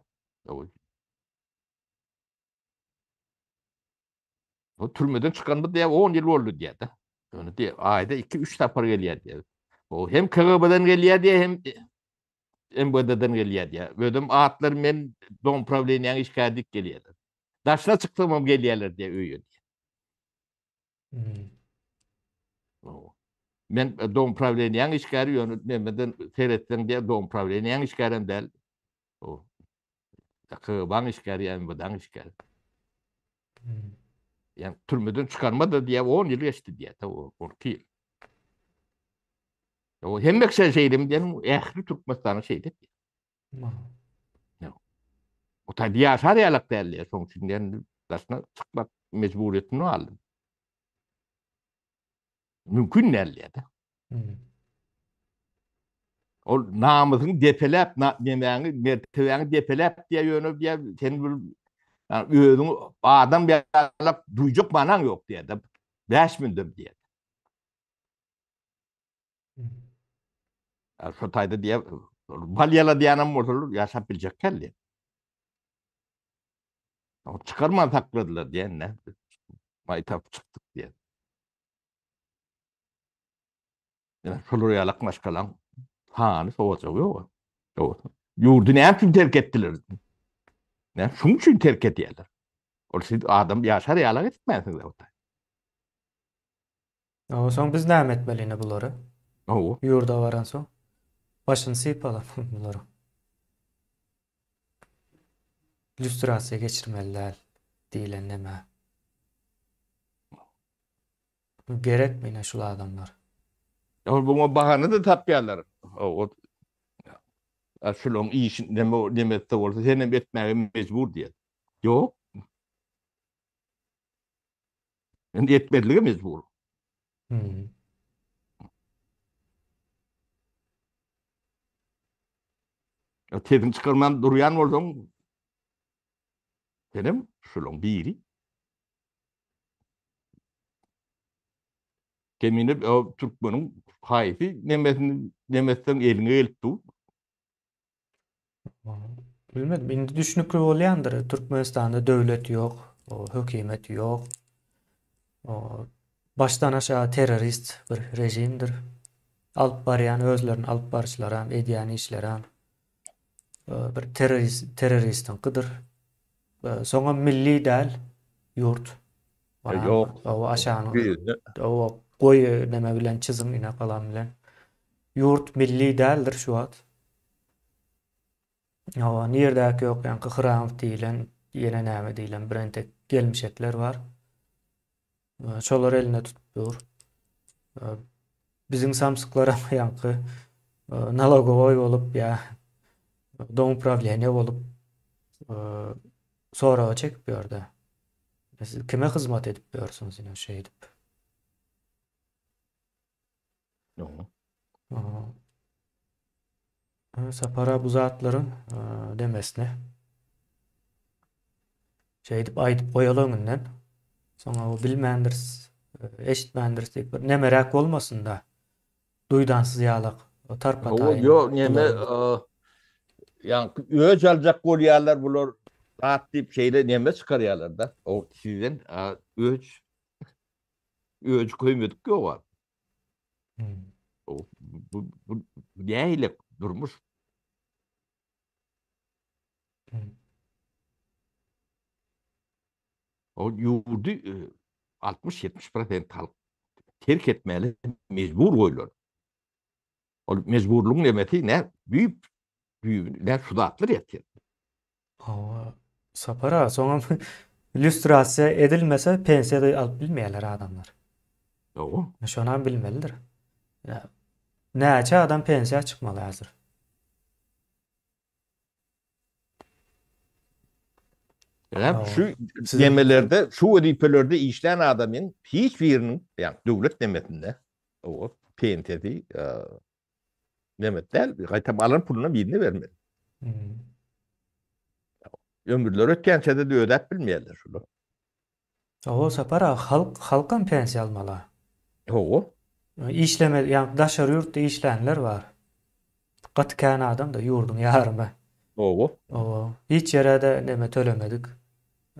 O türmeden çykanmy diýär, 10 ýyl boldy diýär-de. Ýöne diýär, aýda 2-3 sapar gelýär diýär. O hem KGB-den gelýär diýär, hem MWD-den gelýär diýär. Özüm atlar men dom prawleniýäň işgäri diýip gelýärler. Daşyna çyksam hem gelýärler diýär öýe diýär. Hmm. Men e, dom prawleniýäň işgäri, ýöne nemeden seretseň diýär, dom prawleniýäň işgärem däl. O KGB-nyň işgäri, MWD-nyň işgäri. Hmm. Yani türmeden çykarma da diýär, 10 ýyl geçdi diýär, 12 ýyl. O hemme kişi şeýlemi diýen, ähli Türkmenistanyň şeýle diýär. O taýda ýaşar ýalak däl diýär, şonuň üçin diýen daşyna çykmak mejburiýetini aldym. Mümkin däl diýär. Hmm. Ol namysyňy depeläp, nemäňi, mertebäňi depeläp diýär ýöne diýär, sen bir özüňi adam ýalak duýjak manaň ýok diýär. 5 mündem diýär. Şo taýda diýär, bal ýala diýenem bolsalar ýaşap biljek däl diýär. Çykarman sakladylar diýen ne? Maý tapyp çykdyk diýen. Ýa şolar ýalak maşgalaň hany sowajagy ýok. Ýok. Ýurdy näme üçin terk etdiler? Näme şuň üçin terk edýärler? Ol siz adam ýaşar ýalak etmänsiňiz o taý. Owa, soň biz näme etmeli ine bulary? Owa. Ýurda baransoň başyny sypalap bularyň. Lýustrasiýa geçirmeli däl diýlen neme? Gerekmi ine şul adamlar? Ol buňa bahana-da tapýarlar. O. Şularyň işi neme nemetse bolsa sen hem etmäge mejbur diýýär. Ýok. Indi etmezlige mejbur. Hmm. Sesiňi çykarman durýan bolsaň, senem şularyň biri. Kemine türkmeniň haýsy nemesini nemetseň eliňe gelip dur. Bilmedim, indi düşnükli bolýandyr. Türkmenistanda döwlet ýok, hökümet ýok. Başdan aşagy terrorist bir rejimdir. Alyp barýan özlerini alyp baryşlaram, edýän işlerem bir terrorist terroristiňkidir. Soňam milli däl ýurt. Ýok. Owa aşagyny owa goýy neme bilen çyzyň ine galam bilen. Ýurt milli däldir şu wagt. Hawa, nirdäki ýok ýaňky Hramow diýlen, ýene näme diýlen bir entek gelmişekler bar. Şolar elinde tutup dur. Biziň samsyklaram ýaňky nalogowoý bolup ýa dom uprawleniýe bolup soraga çekip ýörde. Siz kime hyzmat edip ýörsüňiz ine şeýdip. Sapara bu zatlaryň demesine şeýdip aýdyp goýaly öňünden. Soňra o bilmändiris, eşitmändiris diýip bir nemeräk bolmasyn-da. Duýdansyz ýalak, tarpa taýyn. Ýok, neme, ýaňky öç aljak bolýarlar bular zat diýip şeýle neme çykarýarlar-da. O sizden öç öç köýmedik ýok. Hmm. O, bu, bu, bu nähili durmuş? Hmm. O ýurdy 60-70 prosent halk terk etmeli mejbur goýlar. Ol mejburlygyň nemesi ne? Düýp düýbi ne şu zatlar ýatyr. Hawa, Sapar aga, soňam lýustrasiýa edilmese pensiýa-da alyp bilmeýärler adamlar. Hawa. Şonam bilmelidir. Näçe adam pensiýa çykmaly häzir? Ýa şu nemelerde, şu wezipelerde işlän adamyň hiç biriniň, ýa döwlet nemesinde, o pensiýasy neme däl, gaýtam alan puluna birine bermeli. Hmm. Ömürleri ötýänçä-de ödäp bilmeýärler şular. Hawa Sapar aga halk halkam pensiýa almaly. Hawa. Işleme ýa daşary ýurtda işlänler bar. Gaty kän adam da ýurduň ýarymy. Hawa. Hawa. Hiç ýere-de neme tölemedik.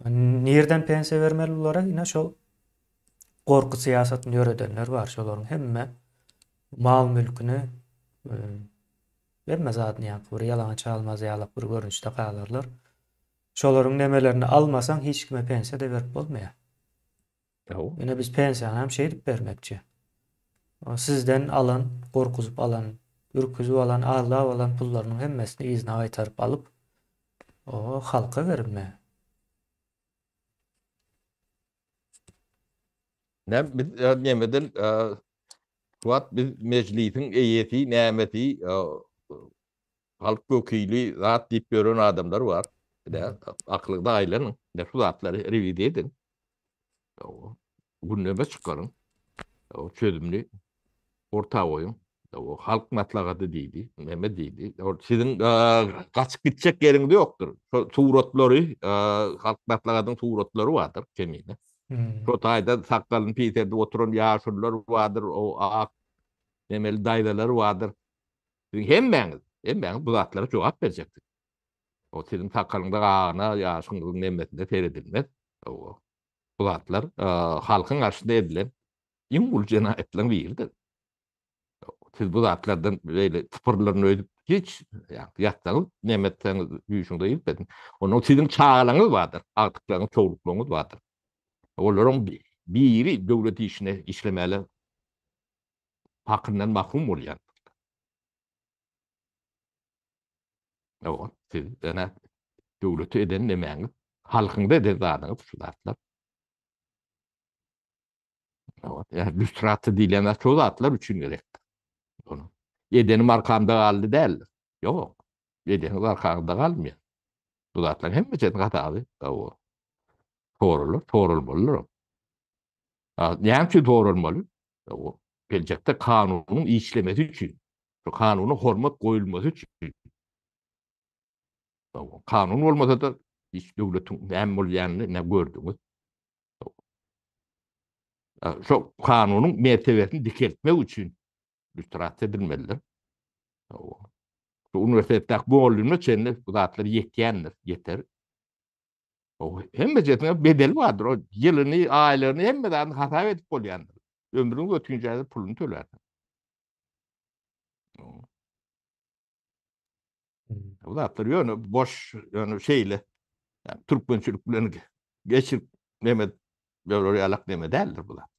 Nirden pensiýa bermeli bulara? Ine şol gorky syýasatyny ýöredenler bar. Şolaryň hemme mal-mülküni hemme zadyny ýaňky bir ýalaňaç almaz ýalak bir görnüşde galarlar. Şolaryň nemelerini almasaň hiç kime pensiýa-da berip bolmaýar. Ine biz pensiýany hem şeýdip bermekçi. Sizden alan, gorkuzyp alan, ürküzip alan, aldap alan pullarynyň hemmesini yzyna gaýtaryp alyp, o halka berilme. Näme biz nemeden şu wagt biz mejlisiň eýesi nämesi Halk wekili zat diýip ýören adamlar bar. Ine, aklyňyza aýlanyň. Ine, şu zatlary rewiziýa ediň. Gündeme çykaryň. Çözümini orta goýuň. Halk maslahaty diýdi, neme diýdi. Siziň gaçyp gitjek ýeriňiz ýokdur. Şo suratlary, halk maslahatynyň suratlary bardyr kemine. Şo taýda sakgalyny piserdip oturan ýaşulular bardyr, o ak nemeli daýzalar bardyr. Siziň hemmäňiz, hemmäňiz bu zatlara jogap berjeksiňiz. O siziň sakalyňda agyna, ýaşyňyzyň nemesinde seredilmez. O bu zatlar halkyň garşysynda edilen iň uly jenaýatlaryň biridir. Siz bu zatlardan beýle sypyrlaryn öýdüp hiç ýatsaňyz, neme etseňiz düýşüňize girmesin. Ondan siziň çagalaryňyz bardyr, agtyklaryňyz, çowluklaryňyz bardyr. Olaryň biri döwlet işine işlemäge hakyndan mahrum bolýan. Ýok, siz ene döwlete eden nemäňiz, halkyňyza eden zadyňyz şu zatlar. Ýok, ýa lýustrasiýa diýlen zat şo zatlar üçin gerekdir. Ony edenim arkamda galdy däldir. Ýok. Edeňiz arkaňyzda galmaýar. Bu zatlaryň hemmesiniň hasaby soralar, soralmalydyr. Näme üçin soralmaly? Geljekde kanunyň işlemesi üçin, şu kanuna hormat goýulmasy üçin. Kanun bolmasa-da hiç döwletiň näme bolýanyny ne gördüňiz. Şo kanunyň mertebesini dikeltmek üçin lýustrasiýa edilmelidir. Şu uniwersitetdäki mugallymyna çenli bu zatlar ýetýändir, ýeter. Hemmejesine bedeli bardyr. O ýylyny, aýlygyny, hemme zadyny hasap edip bolýandyr. Ömrüň ötünçä puluny tölärsiň. Bu zatlar ýöne boş, ýöne şeýle türkmençilik bilen geçirip neme ýolar ýalak neme däldir bu zat.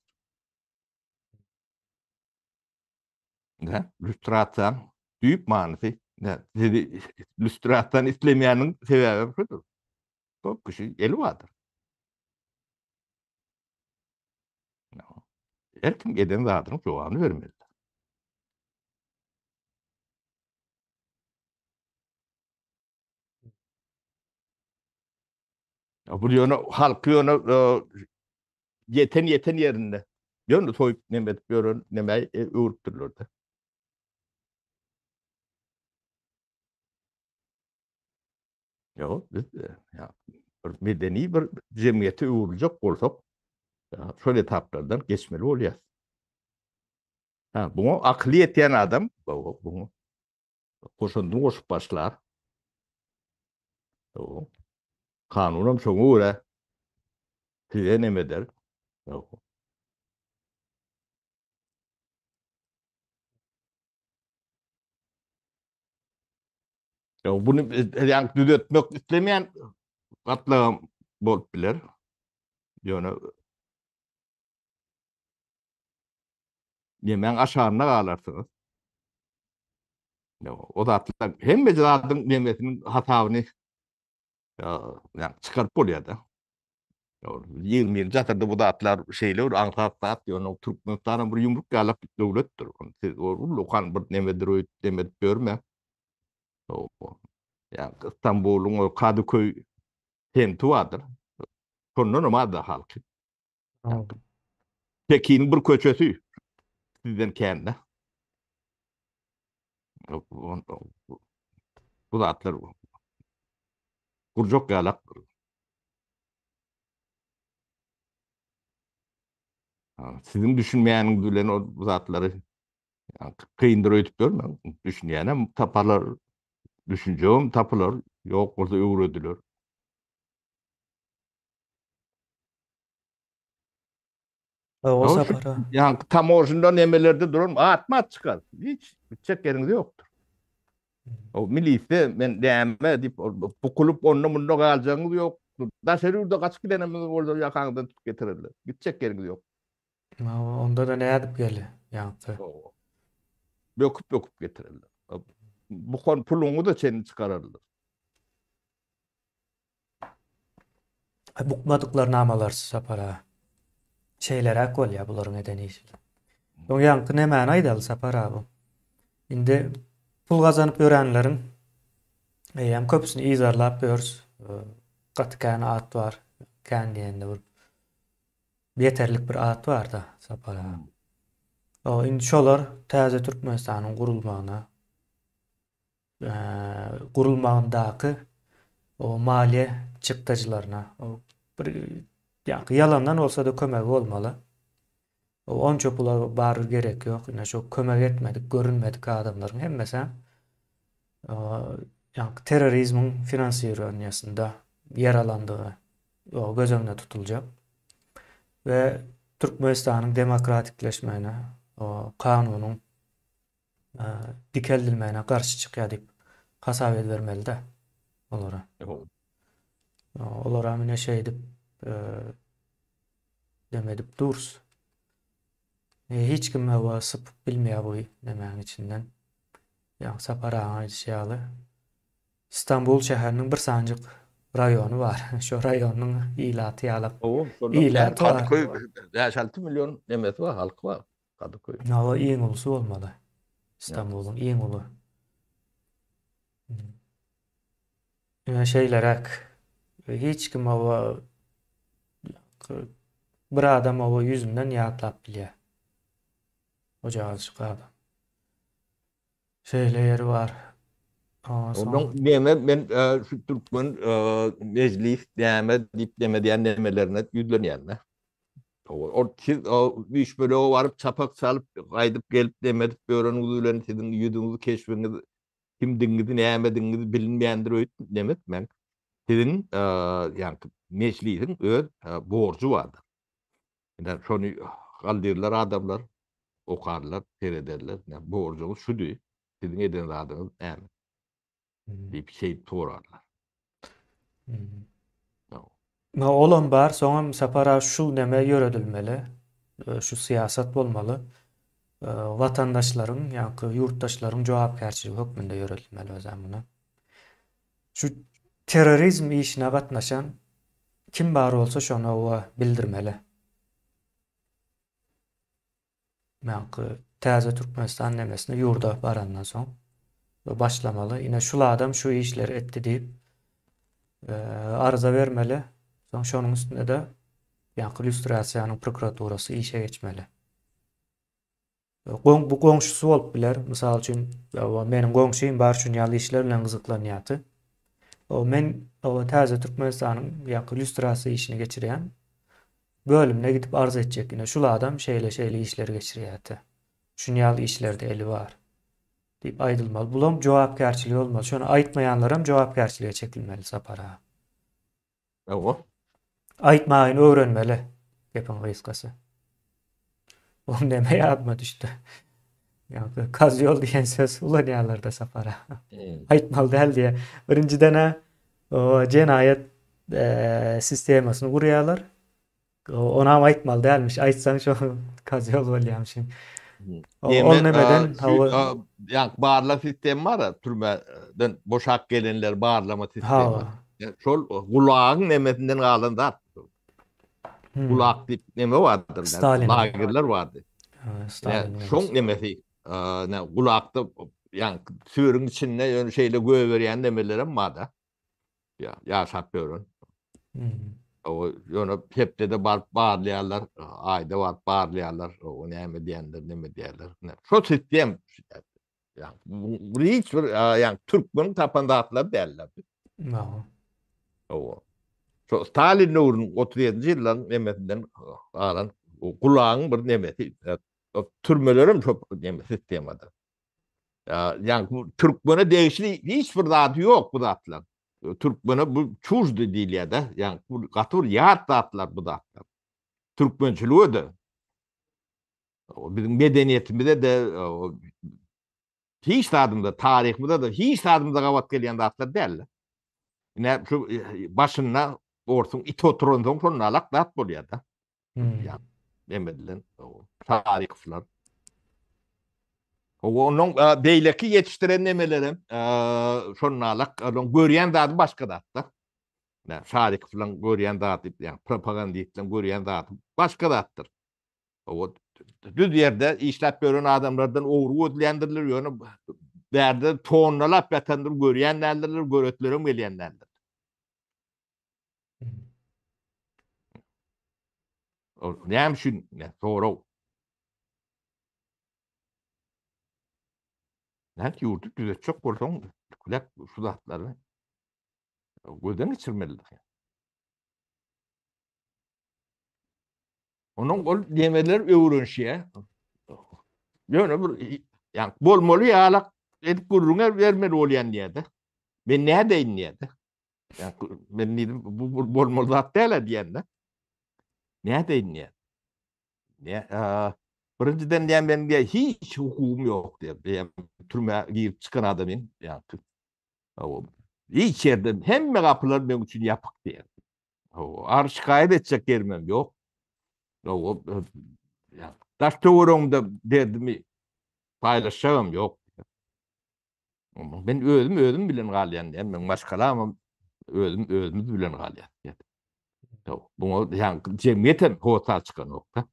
Ne? Lüstrasiýaň düýp manysy ne? Sizi lüstrasiýany islemeýäniň sebäbi şudur. Köp kişi eli bardyr. Her kim eden zadynyň jogabyny bermelidir. Bu ýöne halky ýöne ýeten ýeten ýerinde ýöne soýup neme edip ýören neme öwrüpdirler-de. Ýok, biz ýa bir medeni bir jemgyýete öwrüljek bolsak, şol etaplardan geçmeli bolýar. Ha, buňa akyly ýetýän adam, buňa goşandyny goşup başlar. Kanunam şoňa görä size neme eder. Ýa bunu ýa düzetmek islemeýän gatlagam bolup biler. Ýöne nemäň aşagynda galarsyňyz. O zatlar hemme zadyň nemesiniň hasabyny ýa çykaryp bolýar-da. Ýigrimi birinji asyrda bu zatlar şeýle bir aňsat zat, ýöne Türkmenistanam bir ýumruk ýalak döwletdir. Siz ullakan bir nemedir öýdüp neme edip ýörmäň. Ýa Istanbulyň o Kadyköý sebti bardyr. Şondanam az-da halky. Pekiniň bir köçesi sizden kän-de. Bu zatlar gurjak ýalak. Siziň düşünmeýäniňiz bilen o zatlary kyndyr öýdüp görmäň. Düşünýänem taparlar, düşünjegem tapylar, ýok bolsa öwrediler. O sapara. Ýaňky tamožnda nemelerde duran atma-at çykar. Hiç gitjek ýeriňiz ýokdur. O milisde men näme diýip bukulyp onda munda galjagyňyz ýok. Daşary ýurda gaçyp gidenimiz bolsa ýakaňyzdan tutup getirerler. Gitjek ýeriňiz ýok. Onda-da nädip gel ýaňky. Böküp-böküp getirerler. Bukan puluňy-da çenli çykararlar. Bukmadyklar namalarsyz Sapar aga. Şeýleräk bolýar bularyň eden işi. Soň ýaňky nemäni aýdaly Sapar aga bu. Indi pul gazanyp ýörenleriň eýýäm köpüsini yzarlap ýörüs. Gaty kän at bar. Kän diýende bir ýeterlik bir at bar-da Sapar aga. O indi şolar täze Türkmenistanyň gurulmagyna gurulmagyndaky o maliýe çykdajylaryna bir ýa ýalandan bolsa-da kömegi bolmaly. Onça pula barybir gerek ýok. Ine şo kömek etmedik, görünmedik adamlaryň hemmesi ýaňky terrorizmiň finansirowaniýasynda ýer alandygy göz öňünde tutuljak. We Türkmenistanyň demokratikleşmegine, kanunyň dikeldilmegine garşy çykýar diýip hasap edibermeli-dä olara. Olara mine şeýdip dem edip durus. Hiç kim hawa sypyp bilmeýär bu nemäň içinden. Ýa Sapar agaň aýdyşy ýaly Stambul şäheriniň bir sanjyk raýony bar. Şo raýonyň ilaty ýalak. Ilaty bar. 5-6 million nemesi bar, halky bar. Kadıköy. Hawa iň ulusy bolmaly. Stambulyň iň uly. Ine şeýleräk. Hiç kim oba bir adam oba ýüzünden ýatlap bilýär. Ojagazjyk adam. Şeýle ýeri bar. Ondan neme men şu türkmen mejlis näme diýip neme diýen nemelerine ýüzlenýän-de. Ol siz o üç bölege baryp çapak çalyp gaýdyp gelip neme edip ýöreniňiz bilen siziň ýüzüňiz keşbiňiz kimdigiňizi nämedigiňizi bilinmeýändir öýdüp neme etmäň. Siziň ýaňky mejlisiň öz borjy bardyr. Ine şony galdyrlar adamlar, okarlar, serederler. Ine borjuňyz şudy, siziň eden zadyňyz näme? diýip şeýdip sorarlar. Na olam bar, soňam Sapar aga şu neme ýöredilmeli, şu syýasat bolmaly. Watandaşlaryň, ýaňky ýurtdaşlaryň jogapkärçiligi hökmünde ýöredilmeli özem muny. Şu terrorizm işine gatnaşan kim bar bolsa şony oba bildirmeli. Ýaňky täze Türkmenistan nemesine ýurda barandan soň başlamaly. Ine şul adam şu işleri etdi diýip arza bermeli. Soň şonuň üstünde-de ýaňky lýustrasiýanyň prokuraturasy işe geçmeli. Goň bu goňşusy bolup biler. Mysal üçin, meniň goňşym bar şun ýaly işler bilen gyzyklanýardy. O men o täze Türkmenistanyň ýaňky lýustrasiýa işini geçirýän bölümine gidip arz etjek. Ine şul adam şeýle şeýle işleri geçirýärdi. Şun ýaly işlerde eli bar. Diýip aýdylmaly. Bulam jogapkärçiligi bolmaly. Şony aýtmaýanlaram jogapkärçilige çekilmeli Sapar aga. Hawa. Aýtmagyny öwrenmeli. Gepiň gysgasy. O näme ýadyma düşdi. Ýa kozýol diýen söz ulanýarlar-da Sapar aga. Hmm. Aýtmaly däl diýe. Birinjiden-ä o jenaýat e, sistemasyny gurýarlar. Onam aýtmaly dälmiş. Aýtsaň şo kozýol bolýarmyşyn. Ol nemeden hawa. Ýa barlag sistemi bar, türmeden boşap gelenler barlama sistemi. Şol gulagyň nemesinden galan zat. Gulak diýip neme bardyr? Stalin. Lagerler bardy. Stalin. Şoň nemesi, ne gulakda ýa sürüň içinde ýöne şeýle göberýän nemelerem bar-da. Ýa ýaşap ýören. O ýöne hepdede baryp barlaýarlar, aýda baryp barlaýarlar, o näme diýenler, näme diýerler. Şo sistem ýa bu hiç bir ýa türkmeniň tapan zatlary däller. Hawa. Hawa. Şo Stalin döwrüniň 37-nji ýyllaryň nemesinden galan gulagyň bir nemesi. Türmelerem şo neme sistemada. Ýa bu türkmene degişli hiç bir zady ýok bu zatlar. Türkmene bu çujdy diýilýär-de. Ýa bu gaty bir ýat zatlar bu zatlar. Türkmençilige de biziň medeniýetimize de hiç zadymyza, taryhymyza da hiç zadymyza gabat gelýän zatlar däl. Ine şu başynda orsuň it oturansoň şonda alak zat bolýar-da. Hmm. Neme edilen taryhçylar. O onuň beýleki ýetişdiren nemelerem şonalak, onuň görýän zady başga zatda. Nä, Şarikowlaryň görýän zady, ýa propagandistleriň görýän zady başga zatdyr. O düz ýerde işläp ýören adamlardan ogry gözleýändirler, ýöne bärde tonnalap ýatandyr, görýän däldirler, göretlerem gelýän däldir. Näme üçin? Sorag. Nädip ýurdy düzetjek bolsaň, tüklek şu zatlary gözden geçirmelidir. Onuň ol nemeler öwrenişýär. Ýöne bir ýa bolmaly ýalak edip gürrüňe bermeli bolýan diýýär-de. Men nädeýin diýýär-de. Ýa men diýdim bu bolmaly zat däl diýende. Nädeýin diýýär. Ne, birinjiden diýen men diýe hiç hukugym ýok diýe. Diýen türmä girip çykan adamyň ýa hiç ýerde hemme gapylar meň üçin ýapyk diýen. Ar şikaýat etjek ýerim hem ýok. Ýa daş töweregimde derdimi paýlaşjagam ýok. Men özüm özüm bilen galýan diýen, meň maşgalamam özüm özümiz bilen galýar diýen. Buňa ýa jemgyýet hem hossar çykanok-da.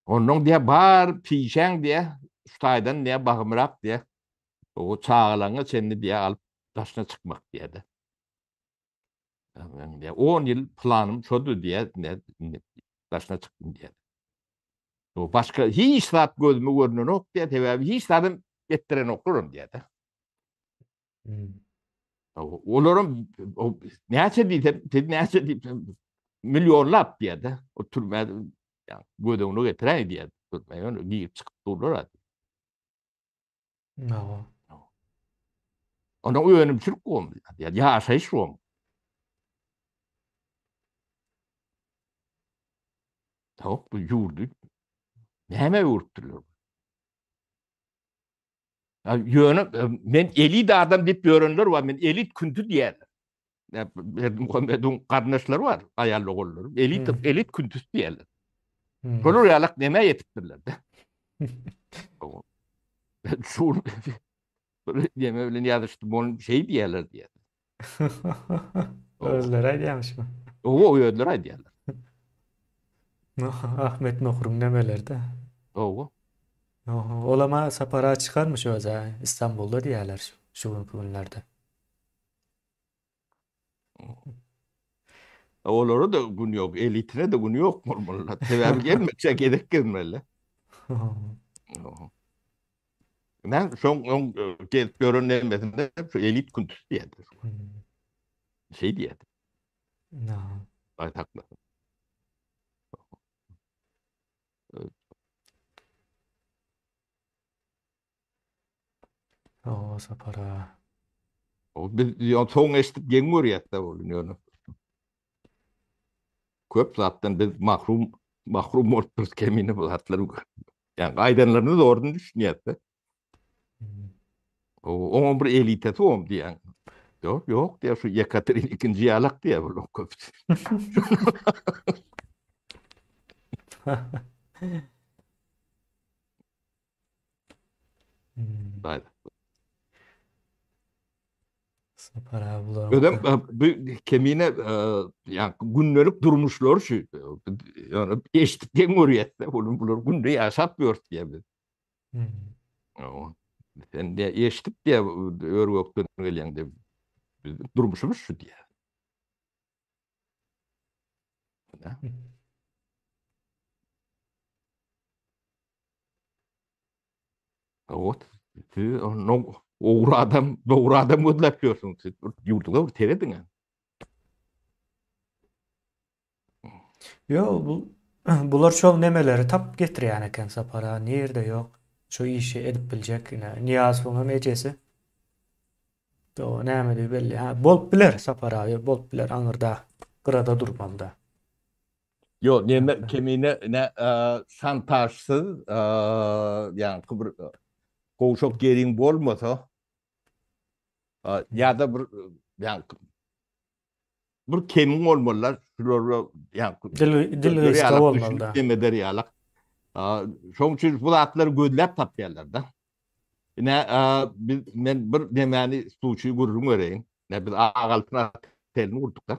Ondan diýe bar pişäň diýe, şu taýdan diýe bagymrak diýe. O çagalaňa çenli diýe alyp. daşyna çykmak diýýär-de. 10 ýyl planym şodur diýýär, indi daşyna çykdym diýýär. O başga hiç zat gözüme görnenok diýýär, sebäbi hiç zadam etdirenoklar hem diýýär-de. Hmm. Olaram näçe diýsem, siz näçe diýsem millionlap diýýär-de. O türmä göz öňüne getiräý diýýär. Türmä ýöne girip çykyp durlar. Hawa. Onda önümçilik gom, ýaşaýyş gom. Ýok, bu ýurdy näme öwrüpdirler? Ýöne e, men elit adam diýip ýörenler bar, men elit künti diýýärler. Berdimuhamedowyň garyndaşlary bar, aýal ogullary. Elit, hmm. elit küntüs diýýärler. Hmm. Şolar ýalak nämä ýetipdirler-de. Şu bir neme bilen ýazyşdym, ony şeý diýýärler diýýär. Özleri aýdýarmyşmy? Owa, özleri aýdýarlar. Ahmet Nohuryň nemeleri-de. Owa. Olam-a sapara çykarmyş öz-ä, Istanbulda diýýärler şu günki günlerde. Olara da gün ýok, elitine de gün ýok bolmaly. Sebäbi gelmekçe gezek gezmeli. Men şoň oň e, gezip ýören nemesinde şu elit küntüs diýýärdi. Şey diýýärdi. Ay saklasyn. Hawa Sapar aga. O biz ýa soň eşidip geň görýäs-de ol ýöne. Köp zatdan biz mahrum mahrum bolup durus kemine bu zatlary. Ýa aýdanlaryny zordan düşünýäs-de. O oňa bir elitesi om diýen. Ýok, ýok diýär şu Ýekaterin ikinji ýalak diýär bu köpüsi. Hmm. Sapar abi bularyň Özem e, bu kemine e, ýa gündelik durmuşlary şu ýöne eşidip geň görýäs-de, onuň bular günde ýaşap ýörüs diýýär biz. Hmm. Hawa. Sen diýä eşidip diýä ör-gökden gelýäň diýip. Biz durmuşymyz şu diýýär. Ot, siz onu ogry adam, dogry adam gözläp ýörsüňiz. Siz ýurduňyza bir serediň. Ýok, bu bular şol nemeleri tapyp getirýän eken Sapar aga, nirde ýok. Şu işi edip biljek ine Nyýazowyň hem ejesi. O nämedigi belli. Ha, bolup biler Sapar aga, bolup biler aňyrda gyrada durmalyda. Ýok, neme kemine ne şantažsyz, ýaňky bir gowşak ýeriň bolmasa ýa-da bir ýaňky bir kemiň bolmalylar, şulara ýaňky dil dil gysga bolmaly-da. Eder ýalak. Şonuň üçin bu zatlary gözläp tapýarlar-da. Ine, biz men bir nemäni sluçy gürrüň bereýin. Ine biz Ak Altyn otelini gurduk-da.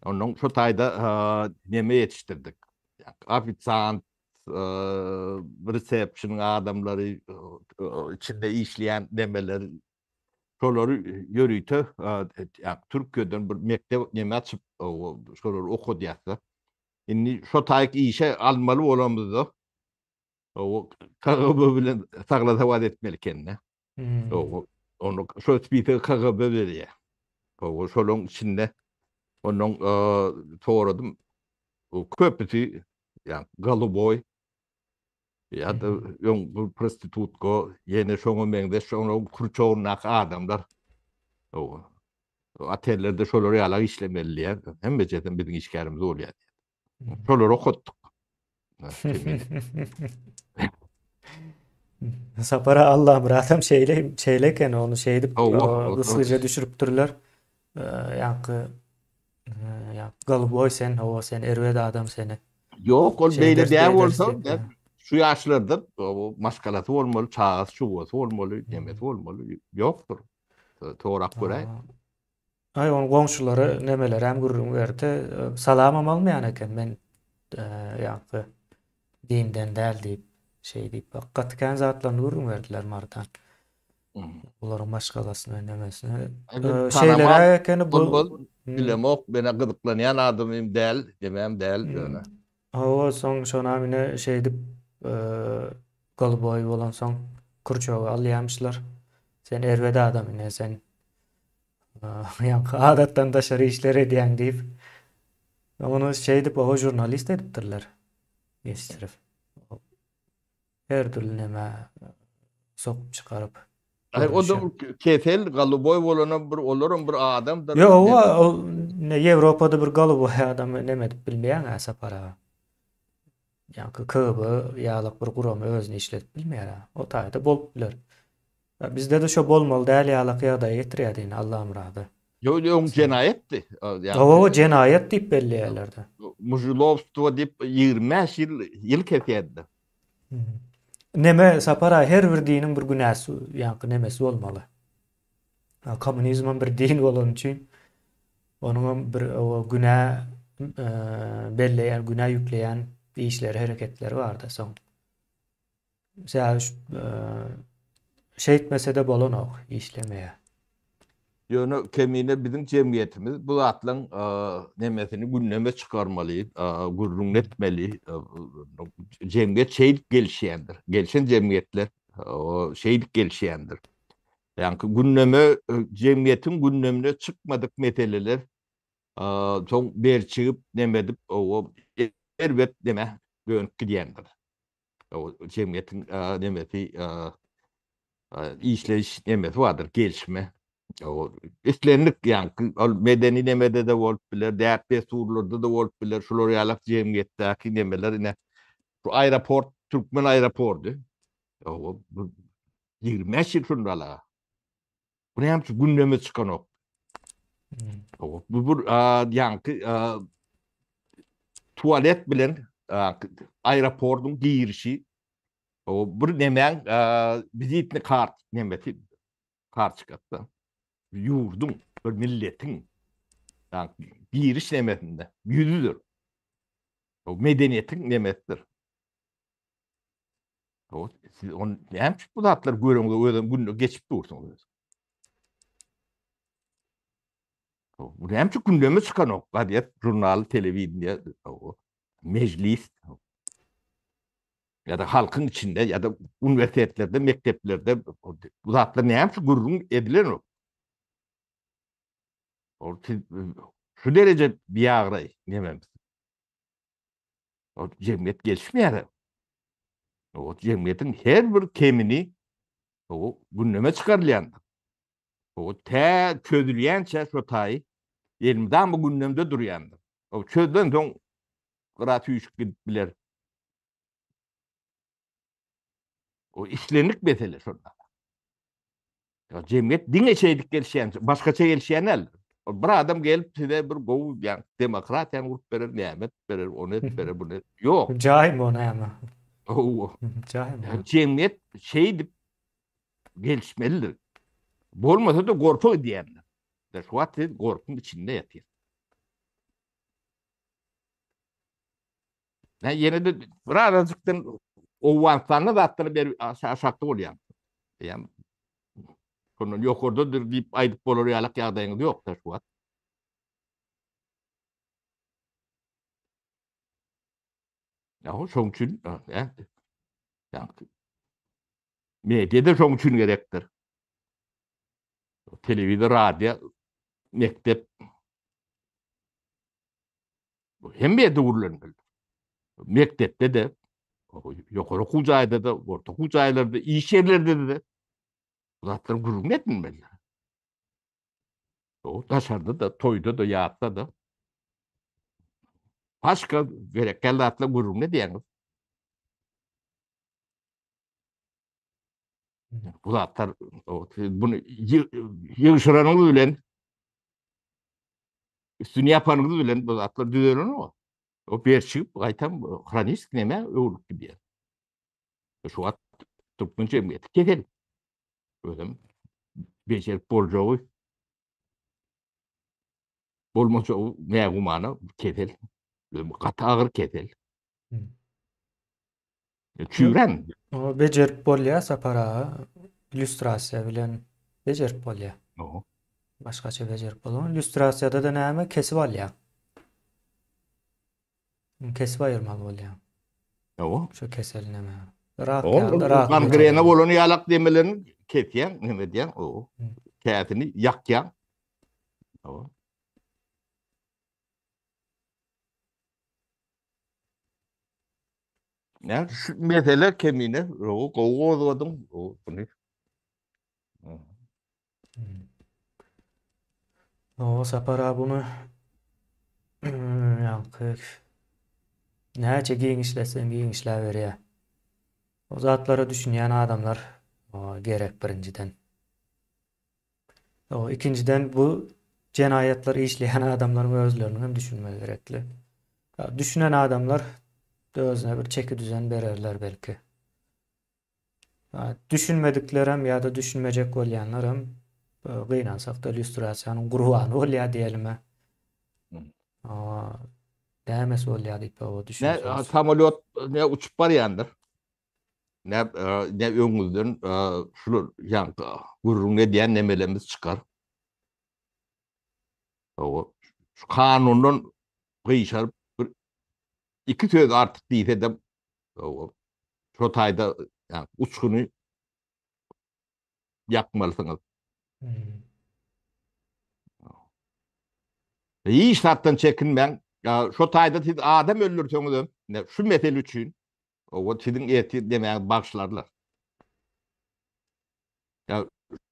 Ondan şu taýda neme ýetişdirdik. Ofisiant, resepşn adamlary, içinde işleýän nemeler, şolary ýörite Türkiýeden bir mekdep neme açyp, şolary okadýarlar. Indi şo taýyk işe almaly bolamyzda, KGB bilen saglasawat etmeli ekende. Onu şo spisigi KGB berýär. Hawa, şolaryň içinde ondan soradym. Köpüsi ýa goluboý ýa-da öň bu prostitutka, ýene şoňa meňzeş şonuň kruçogyndaky adamlar. Hawa. Otellerde şolar ýalak işlemeli diýýär. Hemmejesem biziň işgärimiz bolýar diýýär. Şolary okatdyk. Sapar Allamyratam şeýle şeýle eken ony şeýdip gysgyja düşüripdirler. Ýaňky ýa golubой sen hawa sen erbet adam seni. Ýok ol beýle däl bolsa şu ýaşlarda maşgalasy bolmaly, çagasy çugasy bolmaly, nemesi bolmaly ýokdur. Sorap göräý. Aý onuň goňşulary nemelerem gürrüň berdi. Salamam almaýan eken men ýaňky dinden däl diýip şeý diýip gaty kän zatlaryny gürrüň berdiler Mardan. Bularyň maşgalasyna nemesine. Şeýleräk ekeni bu. Bilemok, menä gyzyklanýan adamym däl, demem däl ýöne. Hawa, soň şonam ine şeýdip golboý bolansoň Kurçogy alýamyşlar. Sen erbet adam ine sen ýaňky adatdan daşary işler edýäň diýip. Ony şeýdip oba žurnalist edipdirler. Geçdirip. Her dürli neme sokup çykaryp. Aý o da kesel galuboý bolanam bir olaram bir adamdyr. Ýok ol ne Ýewropada bir galuboý adamy neme edip bilmeýäň-ä Sapar aga. Ýaňky KGB ýalak bir gurama özüni işledip bilmeýär-ä. O taýda bolup biler. Bizde-de şo bolmaly däl ýalak ýagdaýa getirýär indi Allamyrady. Ýok öň jenaýatdy. Hawa jenaýat diýip belleýärlerdi. Mužilowstwo diýip 25 ýyl ýyl kesýärdiler. Neme Sapar aga her bir diniň bir günäsi ýaňky nemesi bolmaly. Kommunizmem bir din bolany üçin onuňam bir günä belleýän günä ýükleýän işleri hereketleri barda soň. Sebäbi şeýtmese-de bolanok, işlemeýär. Ýöne kemine biziň jemgyýetimiz bu zatlaryň nemesini gündeme çykarmaly, gürrüňini etmeli. Jemgyýet şeýdip gelişýändir. Gelşen jemgyýetler şeýdip gelişýändir. Ýaňky gündeme jemgyýetiň gündemine çykmadyk meseleler soň berçigip neme edip erbet neme dönüp gidýändir. Jemgyýetiň nemesi işleýiş nemesi bardyr, gelişme. Islendik ýaňky ol medeni nemede-de bolup biler, däp-dessurlarda-da bolup biler, şular ýalak jemgyýetdäki nemeler ine şu aeroport, türkmen aeroporty. 25 ýyl şunda ala. Bu näme üçin gündeme çykanok? Bu bir ýaňky tualet bilen aeroportyň girişi o bir nemäň wizitni kart nemesi kartçkasy. Ýurduň, bir milletiň giriş nemesinde ýüzüdir. O medeniýetiň nemesidir. O siz on näme üçin bu zatlary göreňde özem günde geçip dursuňyz. Bu näme üçin gündeme çykanok? Gazet, žurnal, telewideniýe, mejlis ýa-da halkyň içinde ýa-da uniwersitetlerde, mekdeplerde bu zatlar näme üçin gürrüň edilenok? Ol şu dereje biagraý nememiz. O jemgyýet gelişmeýär. O jemgyýetiň her bir kemini o gündeme çykarylýandyr. O tä çözülýänçä şo taý elmydama gündemde durýandyr. O çözülen soň gyra süýşüp gidip biler. O islendik mesele şonda. Ya jemgyýet diňe şeýdip gelişýän, başgaça gelişýän däl. Bir adam gelip size bir gowy, ýa demokratiýany gurup berer, näme edip berer, ony edip berer, buny Ýok. Jaýmy o näme? Hawa. Jaýmy? Jemgyýet şeýdip gelişmelidir. Bolmasa-da gorpa gidýändir. Şu wagt siz gorkyň içinde ýatyr. Ýa ýene-de bir azajykdan Owganystanda zatlary berip aşakda bolýar. Ýa şondan ýokardadyr diýip aýdyp bolar ýalak ýagdaýyňyz ýok da şu wagt. Ýa şoň üçin ýa media-da şoň üçin gerekdir. Telewizor, radio, mekdep Bu hemme ýerde gürlenmeli. Mekdepde-de, ýokary okuw jaýda-da, orta okuw jaýlarda, iş ýerlerinde-de bu zatlar gürrüň edilmeli. O daşarda-da, toýda-da, ýatda-da. Başga gerekli zatlar gürrüň edýäňiz. Bu zatlar bunu ýygşyranyňyz bilen üstüni ýapanyňyz bilen bu zatlar düzelenok. O berçigip gaýtam hronik neme öwrülip gidýär. Şu wagt türkmen jemgyýeti kesel. Özem bejerip boljagy bolmajagy nägumana kesel. Gaty agyr kesel. Çüýrän. Bejerip bolýar Sapar aga. Lýustrasiýa bilen bejerip bolýar. Başgaça bejerip bolmaz. Lýustrasiýada-da näme? Kesip alýaň. Kesip aýyrmaly bolýaň. Hawa. Şu kesel näme? Rak ýaly, rak. Gangrena bolan ýalak demelerini kesýäň, näme edýäň? O. Käsini ýakýaň. Hawa. Näme şu mesele kemine, gowy gozgadyň, buny. O Sapar abi bunu ýaňky näçe giňişletseň giňişläberýär. O zatlara düşünýän adamlar gerek birinjiden. O ikinjiden bu jenaýatlary işleýän adamlaryň özleriniň hem düşünmegi gerekli. Düşünen adamlar özüne bir çeki düzen bererler belki. Düşünmediklerem ýa-da düşünmejek bolýanlaram gynansak-da lýustrasiýanyň gurbany bolýar diýelim-ä. Nämesi bolýar diýip o düşünse. Ne samolýot ne uçup barýandyr. Ne ne öňüňizden şular ýaňky gürrüň edýän nemelerimiz çykar. Hawa, şu kanundan gyşaryp bir iki söz artyk diýse-de hawa, şo taýda ýa uçguny ýakmalysyňyz. Hmm. Hiç zatdan çekinmäň. Şo taýda siz adam öldürseňizem, şu mesele üçin o siziň ertir demäňizi bagyşlarlar. Ya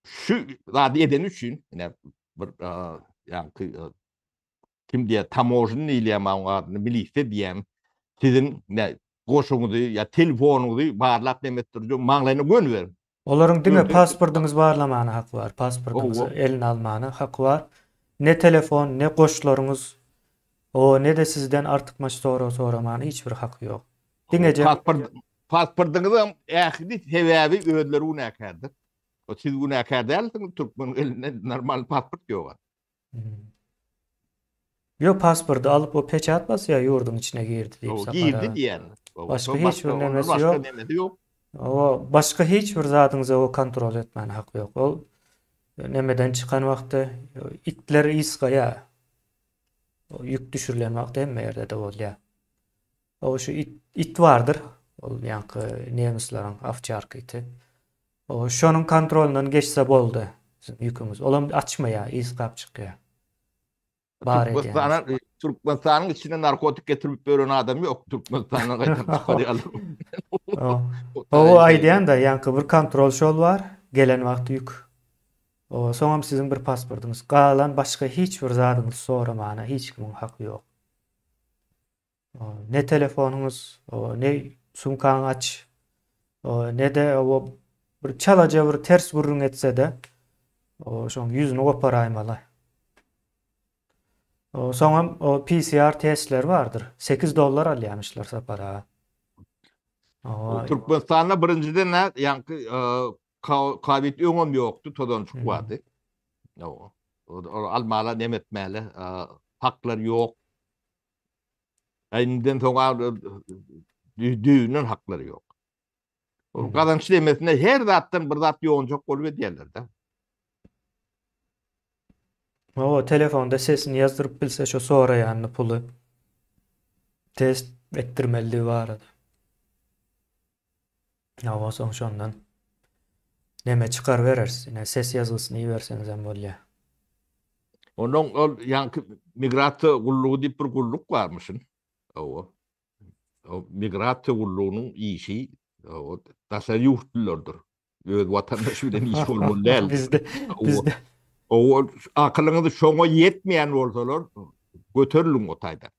şu zady edeni üçin ine bir ýaňky kim diýýär tamožny diýilýär maňa adyny milisiýa diýýän siziň ne goşuňyzy ýa telefonyňyzy barlap neme etdirjek maňlaýyna göni beriň. Olaryň diňe pasportyňyzy barlamana haky bar. Pasportyňyzy eline almana haky bar. Ne telefon, ne goşlaryňyz, o ne-de sizden artykmaç sorag soramana hiç bir haky ýok. Diňeje Pasport pasportyňyzyň ähli sebäbi özleri günäkärdir. O siz günäkär dälsiňiz, türkmeniň elinde normal pasport ýok. Ýok pasporty alyp o peçat basýar ýurduň içine girdi diýip Sapar Girdi diýýär. Başga hiç bir nemesi ýok. Nemesi ýok. O başga hiç bir zadyňyza o kontrol etmäne haky ýok. Ol nemeden çykan wagty itler ysgaýar. O ýük düşürilen wagty hemme ýerde-de bolýar. O şu it, it bardyr. Ol ýaňky nemislerin owçarka iti. O şonuň kontrolyndan geçse boldy siziň ýüküňiz. Olam açmaýar, ysgap çykýar. Bar edýän. Türkmenistanyň içine narkotik getirip beren adam ýok. Türkmenistandan gaýtaryp çykarýarlar. Hawa aýdýan-da, ýaňky bir kontrol şol bar, gelen wagty ýük. O soňam siziň bir pasportyňyz. Galan başga hiç bir zadyňyzy soramana hiç kimiň haky ýok. Ne telefonyňyz, ne sumkaňy aç, ne-de o bir çalaja bir ters gürrüň etse-de, şoň ýüzüni goparaýmaly. Soňam o PCR testleri bardyr. 8 dollar alýarmyşlar Sapar aga. Türkmenistanda birinjiden ýaňky Covid öňem ýokdy, tozanjyk bardy. Ol almala, neme etmäle, haklar ýok. Indiden soň düýbünden haklary ýok. Ol gazanç demesine her zatdan bir zat ýonjak bolup edýärler-de. O telefonda sesini ýazdyryp bilse şo soraýanyny puly test etdirmelidigi barada. Hawa soň şondan neme çykar bereris. Ine ses ýazgysyny iberseňizem bolýar. Ondan ol ýaňky migrasiýa gullugy diýip bir gulluk barmyşyn. Hawa. O migrasiýa gullugynyň işi o daşary ýurtlulardyr. Öz watandaşy bilen iş bolmaly däl. Bizde bizde O akylyňyz şoňa ýetmeýän bolsalar göteriliň o taýdan.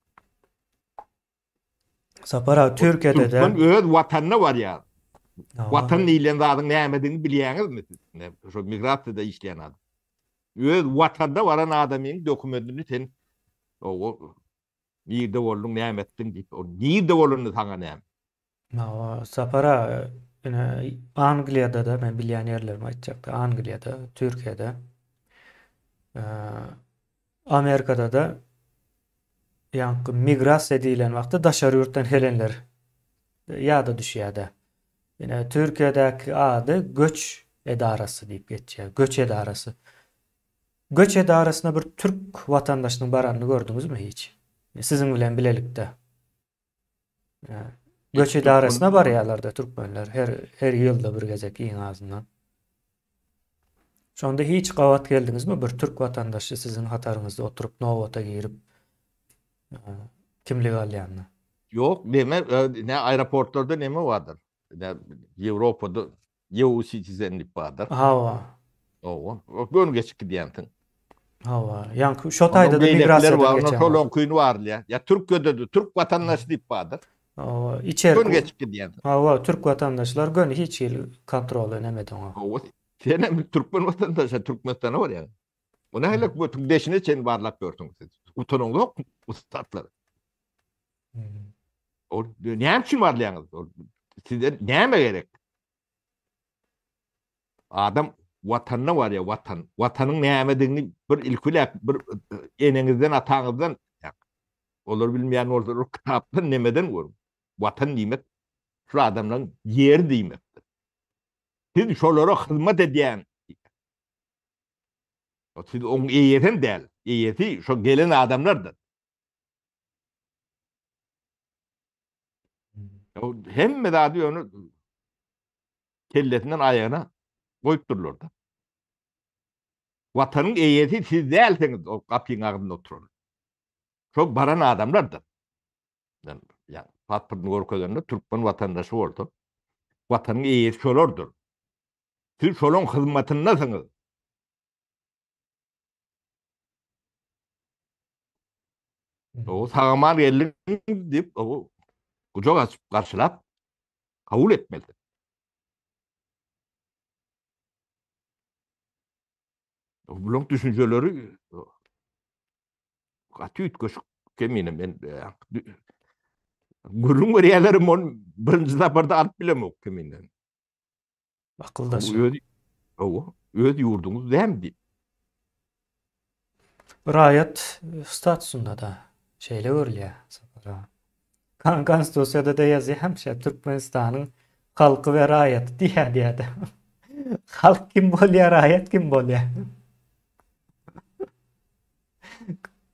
Sapar aga Türkiýede de Türkmen öz watanyna barýar. Watan diýlen zadyň nämedigini bilýäňizmi siz? Şo migrasiýada işleýän adam. Öz watanyna baran adamyň dokumentini sen o nirde bolduň, näme etdiň diýip, o nirde bolany saňa näme? Hawa, Sapar aga, ine Angliýada-da men bilýän ýerlerimi aýtjakda, Angliýada, Türkiýede, Amerikada-da ýaňky migrasiýa diýlen wagtda daşary ýurtdan gelenler ýada düşýär-de. Ine Türkiýedäki ady göç. edarasy diýip geçýär. Göç edarasy. Göç edarasyna bir türk watandaşynyň baranyny gördüňizmi hiç? Siziň bilen bilelikde. Göç edarasyna barýarlar-da türkmenler her her ýylda bir gezek iň azyndan. Şonda hiç gabat geldiňizmi bir türk watandaşy siziň hataryňyzda oturyp nobata girip kimlik alýanyna? Ýok, neme, ne aeroportlarda neme bardyr? Ne Ýewropada EU citizen diýip bardyr. Hawa. Hawa. Göni geçip gidýänsiň. Hawa. Ýaňky şo taýda-da migrasiýadan geçen. Şolaňkyny barylýar. Ýa Türkiýede-de türk watandaşy diýip bardyr. Hawa, içerki. Göni geçip gidýänsiň. Hawa, türk watandaşlar göni hiç hili kontroly neme edeňok. Hawa. Sen hem türkmen watandaşy, Türkmenistana barýaň. O nähili götüň deşine çenli barlap ýörsüň siz? Utanyňzok ussatlar. Ol näme üçin barlaýaňyz? Ol size näme gerek? Adam watanyna barýar, watan. Watanyň nämedigini bir ilki bilen bir eneňizden, ataňyzdan, olar bilmeýän bolsalar kitapdan nemeden görüň. Watan diýmek şul adamlaryň ýeri diýmekdir. Siz şolara hyzmat edýän Siz oň eýesem däl. Eýesi şo gelen adamlardyr. Hemme zady ýöne kellesinden aýagyna goýup durlar-da. Watanyň eýesi siz dälsiňiz, o gapyň agzynda oturan. Şo baran adamlardyr. Ýa pasportyny görkezende türkmen watandaşy bolsa, watanyň eýesi şolardyr. Siz şolaň hyzmatyndasyňyz. O sagaman geldiň diýip, o gujak açyp garşylap kabul etmeli. Bularyň düşünjeleri gaty üýtgeşik kemine men gürrüň berýärlerim ony birinji saparda alyp bilemok keminden. Akyldaş. Öz, hawa, öz ýurduňyz dämi diýip. Raýat statusynda-da şeýle görülýär Sapar aga. Konstitusiýada-da ýazýar hemişe Türkmenistanyň halky we raýaty diýýär diýýär-de. Halk kim bolýar, raýat kim bolýar?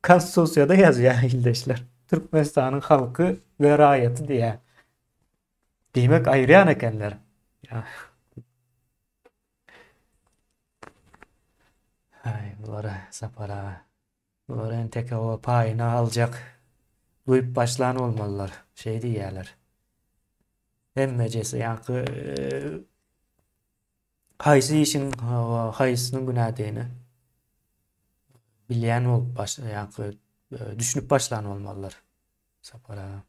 Konstitusiýada ýazýar ildeşler. Türkmenistanyň halky we raýaty diýýär. Diýmek aýyrýan ekenler. Aý, bulara Sapar aga. Bular entek o paýyny aljak duýup başlan bolmalylar. Şeý diýýärler. Hemmejesi ýaňky haýsy işiň haýsynyň günädigini bilýän bolup baş ýaňky düşünip başlan bolmalylar. Sapar aga.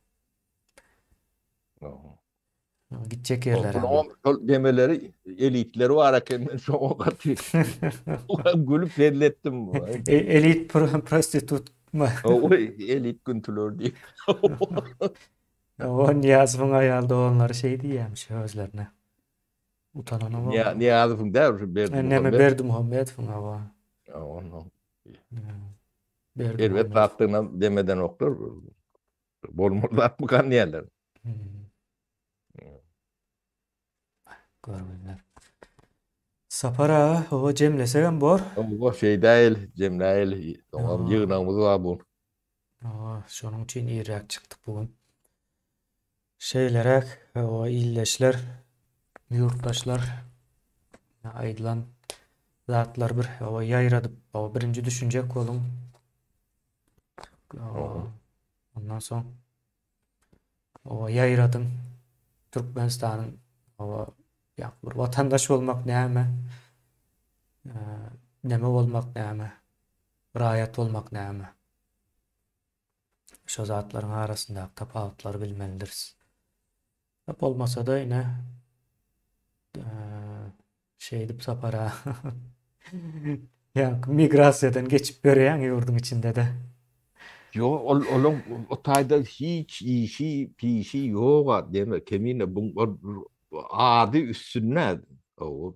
Gitjek ýerleri. Şol demeleri elitleri bar eken men şoňa gaty gülüp hezil etdim. E, elit prostitut. Oý, elit güntüler diýip. O Nyýazowyň aýal doganlary şeý diýýärmiş özlerine. Utananok. Nyýazowyň däl, şu Berdimuhamedow. Näme Berdimuhamedowyň awa. Ondan. Erbet zatdygyna demedenoklar. Bolmaly zatmykan diýerler. Görgünler. Sapar aga, oba jemlesegem bor. Oba şeýdäýeli, jemläýeli. Soňam ýygnagymyz bar bu. Oba, şonuň üçin irräk çykdyk bu gün. Şeýleräk, oba ildeşler, ýurtdaşlar aýdylan zatlar bir oba ýaýradyp, oba birinji düşünjek boluň. Ondan soň oba ýaýradyň. Türkmenistanyň oba ýa bir watandaş bolmak näme? Neme bolmak näme? Raýat bolmak näme? Şo zatlaryň arasyndaky tapawutlary bilmelidiris. Bolmasa-da ine Şeýdip Sapar aga ýaňky migrasiýadan geçip ýörýäň ýurduň içinde-de. Ýok, ol olaň o taýda hiç işi, pişi ýog-a diýme, Kemine bu ady üstünde o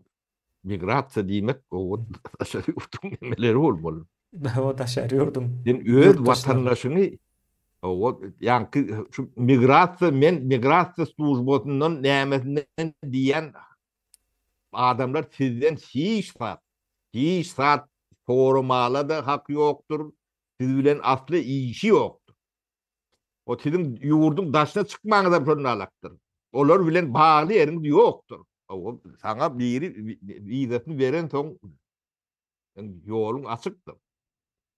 migrasiýa diýmek o daşary ýurduň nemeleri bolmaly. O daşary ýurduň. Sen öz watandaşyňy o ýaňky şu migrasiýa men migrasiýa službasyndan nämesinden diýýän. adamlar sizden hiç zat, hiç zat soramala-da haky ýokdur, siz bilen asly işi ýokdur. O siziň ýurduň daşyna çykmaňyzam şonda alakdyr. Olar bilen bagly ýeriňiz ýokdur. O saňa biri wizasyny berensoň ýoluň açykdyr.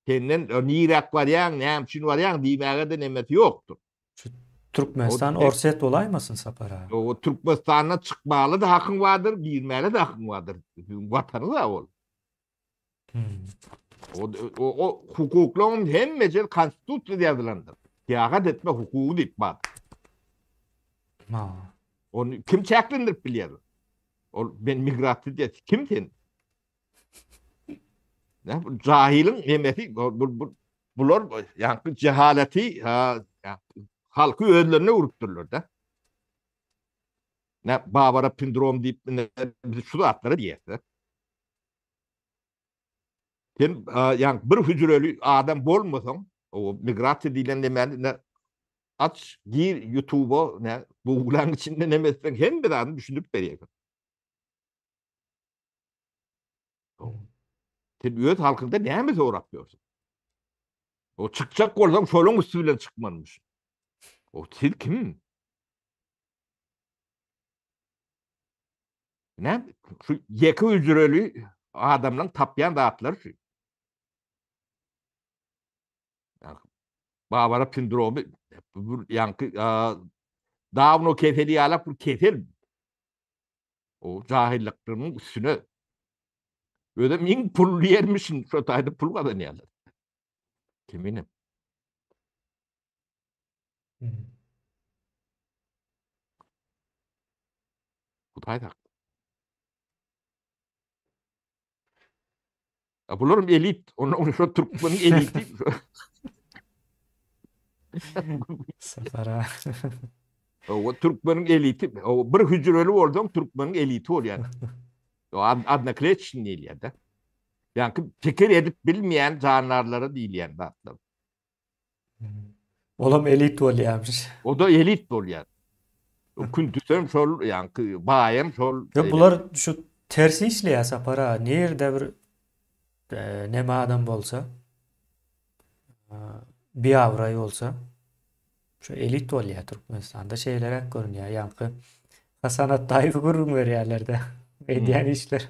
Senden niräk barýaň, näme üçin barýaň diýmäge-de nemesi ýokdur. Şu Türkmenistan Orsýet bolaýmasyn Sapar aga? O Türkmenistandan çykmaga-da hakyň bardyr, girmäge-de hakyň bardyr. Siziň watanyňyz-a ol. O, o, o hukuklaryň hemmesi konstitusiýada ýazylandyr. Syýahat etme hukugy diýip bar. Ha. Ony kim çäklendirip bilýär? Ol men migrasiýa diýýär. Kim sen? Ne bu jahiliň nemesi bu, bu, bu, bular ýaňky jehaleti ha, halky özlerine urupdyrlar da. Ne Babara pindrom diýip biz şu zatlara diýýäs. Sen ýa bir hüjreli adam bolmasaň, o migrasiýa diýlen nemäni ne aç, gir YouTube-a, ne Google-yň içinde neme etseň hemme zadyny düşündirip berýär. Sen öz halkyňda näme sorap ýörsüň? O çykjak bolsaň şolaň üsti bilen çykmalymyş. O siz kim? Ne? Şu ýeke hüjreli adamlaryň tapýan zatlary şu. Babara sindromy bu ýaňky dawno keseli ýalak bir kesel. O jahillikleriniň üstüne özem iň pully ýermişin şo taýda pul gazanýarlar. Kimine? Hudaý saklasyn. A bularam elit. Ondan şu türkmeniň eliti. Safara. O türkmeniň eliti. O bir hüjreli bolsaň türkmeniň eliti bolýar. O adnokletçny diýilýär-de. Ýa-ki pikir edip bilmeýän jandarlara diýilýän zatlar. Olam elit bolýarmyş. O da elit bolýar. Küntüsem şol, ýaňky baýam şol. Ýok, bular şu ters işleýär Sapar aga. Nirde bir e, neme adam bolsa, e, biabraý bolsa, şu elit bolýar Türkmenistanda şeýleräk görünýär. Ýaňky Hasan Atdaýewi gürrüň berýärler-de. Edýän işler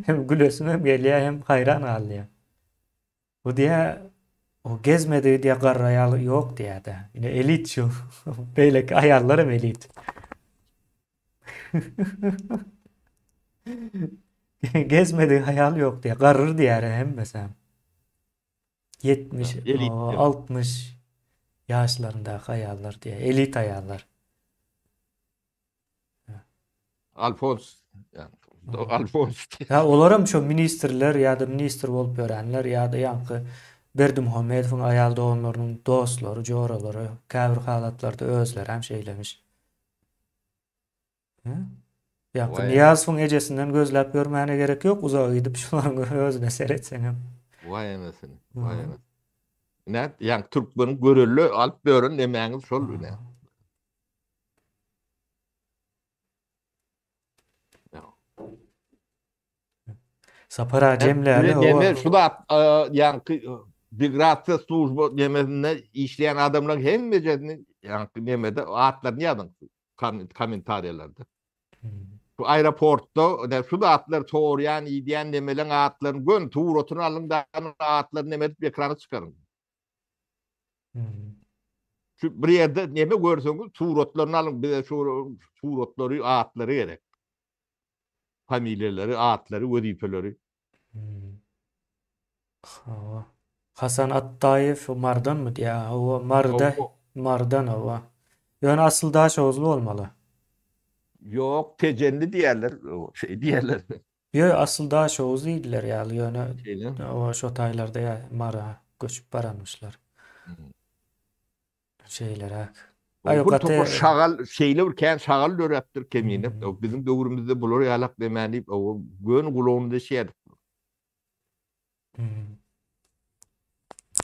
hem gülesim hem gelýär, hem haýran galýar. Bu diýä o gezmedigi diýä garry aýal ýok diýädä. Ine elit şu. Beýleki aýallar hem elit. Gezmedigi aýal ýok diýä. Garryr diýär hemmesi. 70, 60 ýaşlaryndaky aýallar diýä. Elit aýallar. Alfons Alfons. Ýa olaram şo ministrler ýa-da ministr bolup ýörenler ýa-da ýaňky Berdimuhamedowyň aýal doganlarynyň dostlary, joralary, käbir halatlarda özleri hem şeýlemiş. Ýaňky Nyýazowyň ejesinden gözläp ýörmäne gerek ýok, uzaga gidip şolaryň özüne seretseňem. Waý enesini, waý enesini. Ine, ýaňky türkmeniň görelde alyp ýören nemäňiz şol ine. Sapar aga jemläli. Neme şu zat ýaňky migrasiýa služba nemesinde işleýän adamlaryň hemmejesini ýaňky nemede atlaryny ýazyň kommentariýalarda. Şu aeroportda şu zatlar sorýan, iýýän nemeleň atlaryny gön suratyny alyň da atlaryny neme edip ekrana çykaryň. Şu bir ýerde neme görseňiz suratlaryny alyň bize şu suratlary atlary gerek. Familiýalary, atlary, wezipeleri. Hawa. Hasan Atdaýew Mardanmy diýýär. Hawa, Maryda, Marydan hawa. Ýöne asyl Daşoguzly bolmaly. Ýok, Tejenli diýýärler, şeý diýýärler. Ýö, asyl Daşoguz diýdiler ýaly, ýöne hawa şo taýlarda ýa Mara göçüp baranmyşlar. Şeýleräk. Aý, bir topar şagal, şeýle bir kän şagal döräpdir kemine. Biziň döwrümizde bular ýalak demän diýip, göni gulagyny deşýärdik.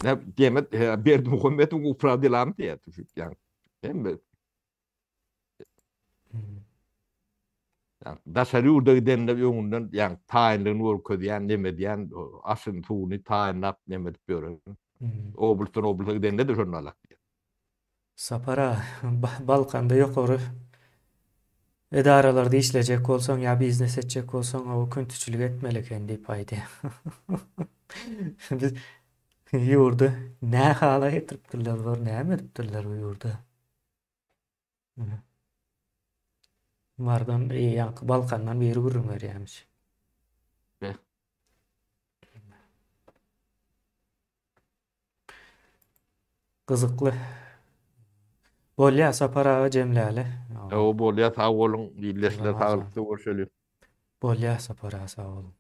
Ne demek Berdimuhamedowyň upradelamy diýýär, düşüp ýa. Hemme. Daşary ýurda gidende öňünden ýa taýynlygyny görkezýän, neme edýän, aşyny, suwuny taýynlap neme edip ýören. Oblastdan oblasta gidende-de şonda alak diýýär. Sapar aga, Balkanda ýokary edaralarda işlejek bolsaň ýa biznes etjek bolsaň, o küntüçilik etmeli eken diýip aýdýar. Biz ýurdy nä hala getiripdirler bular, näme edipdirler bu ýurda? Mardan, ýaňky Balkandan biri gürrüň berýärmiş. Be. Gyzykly. Bolýa Sapar aga jemläli. Hawa bolýa sag boluň ildeşler saglykda görşeli. Bolýa Sapar aga sag boluň.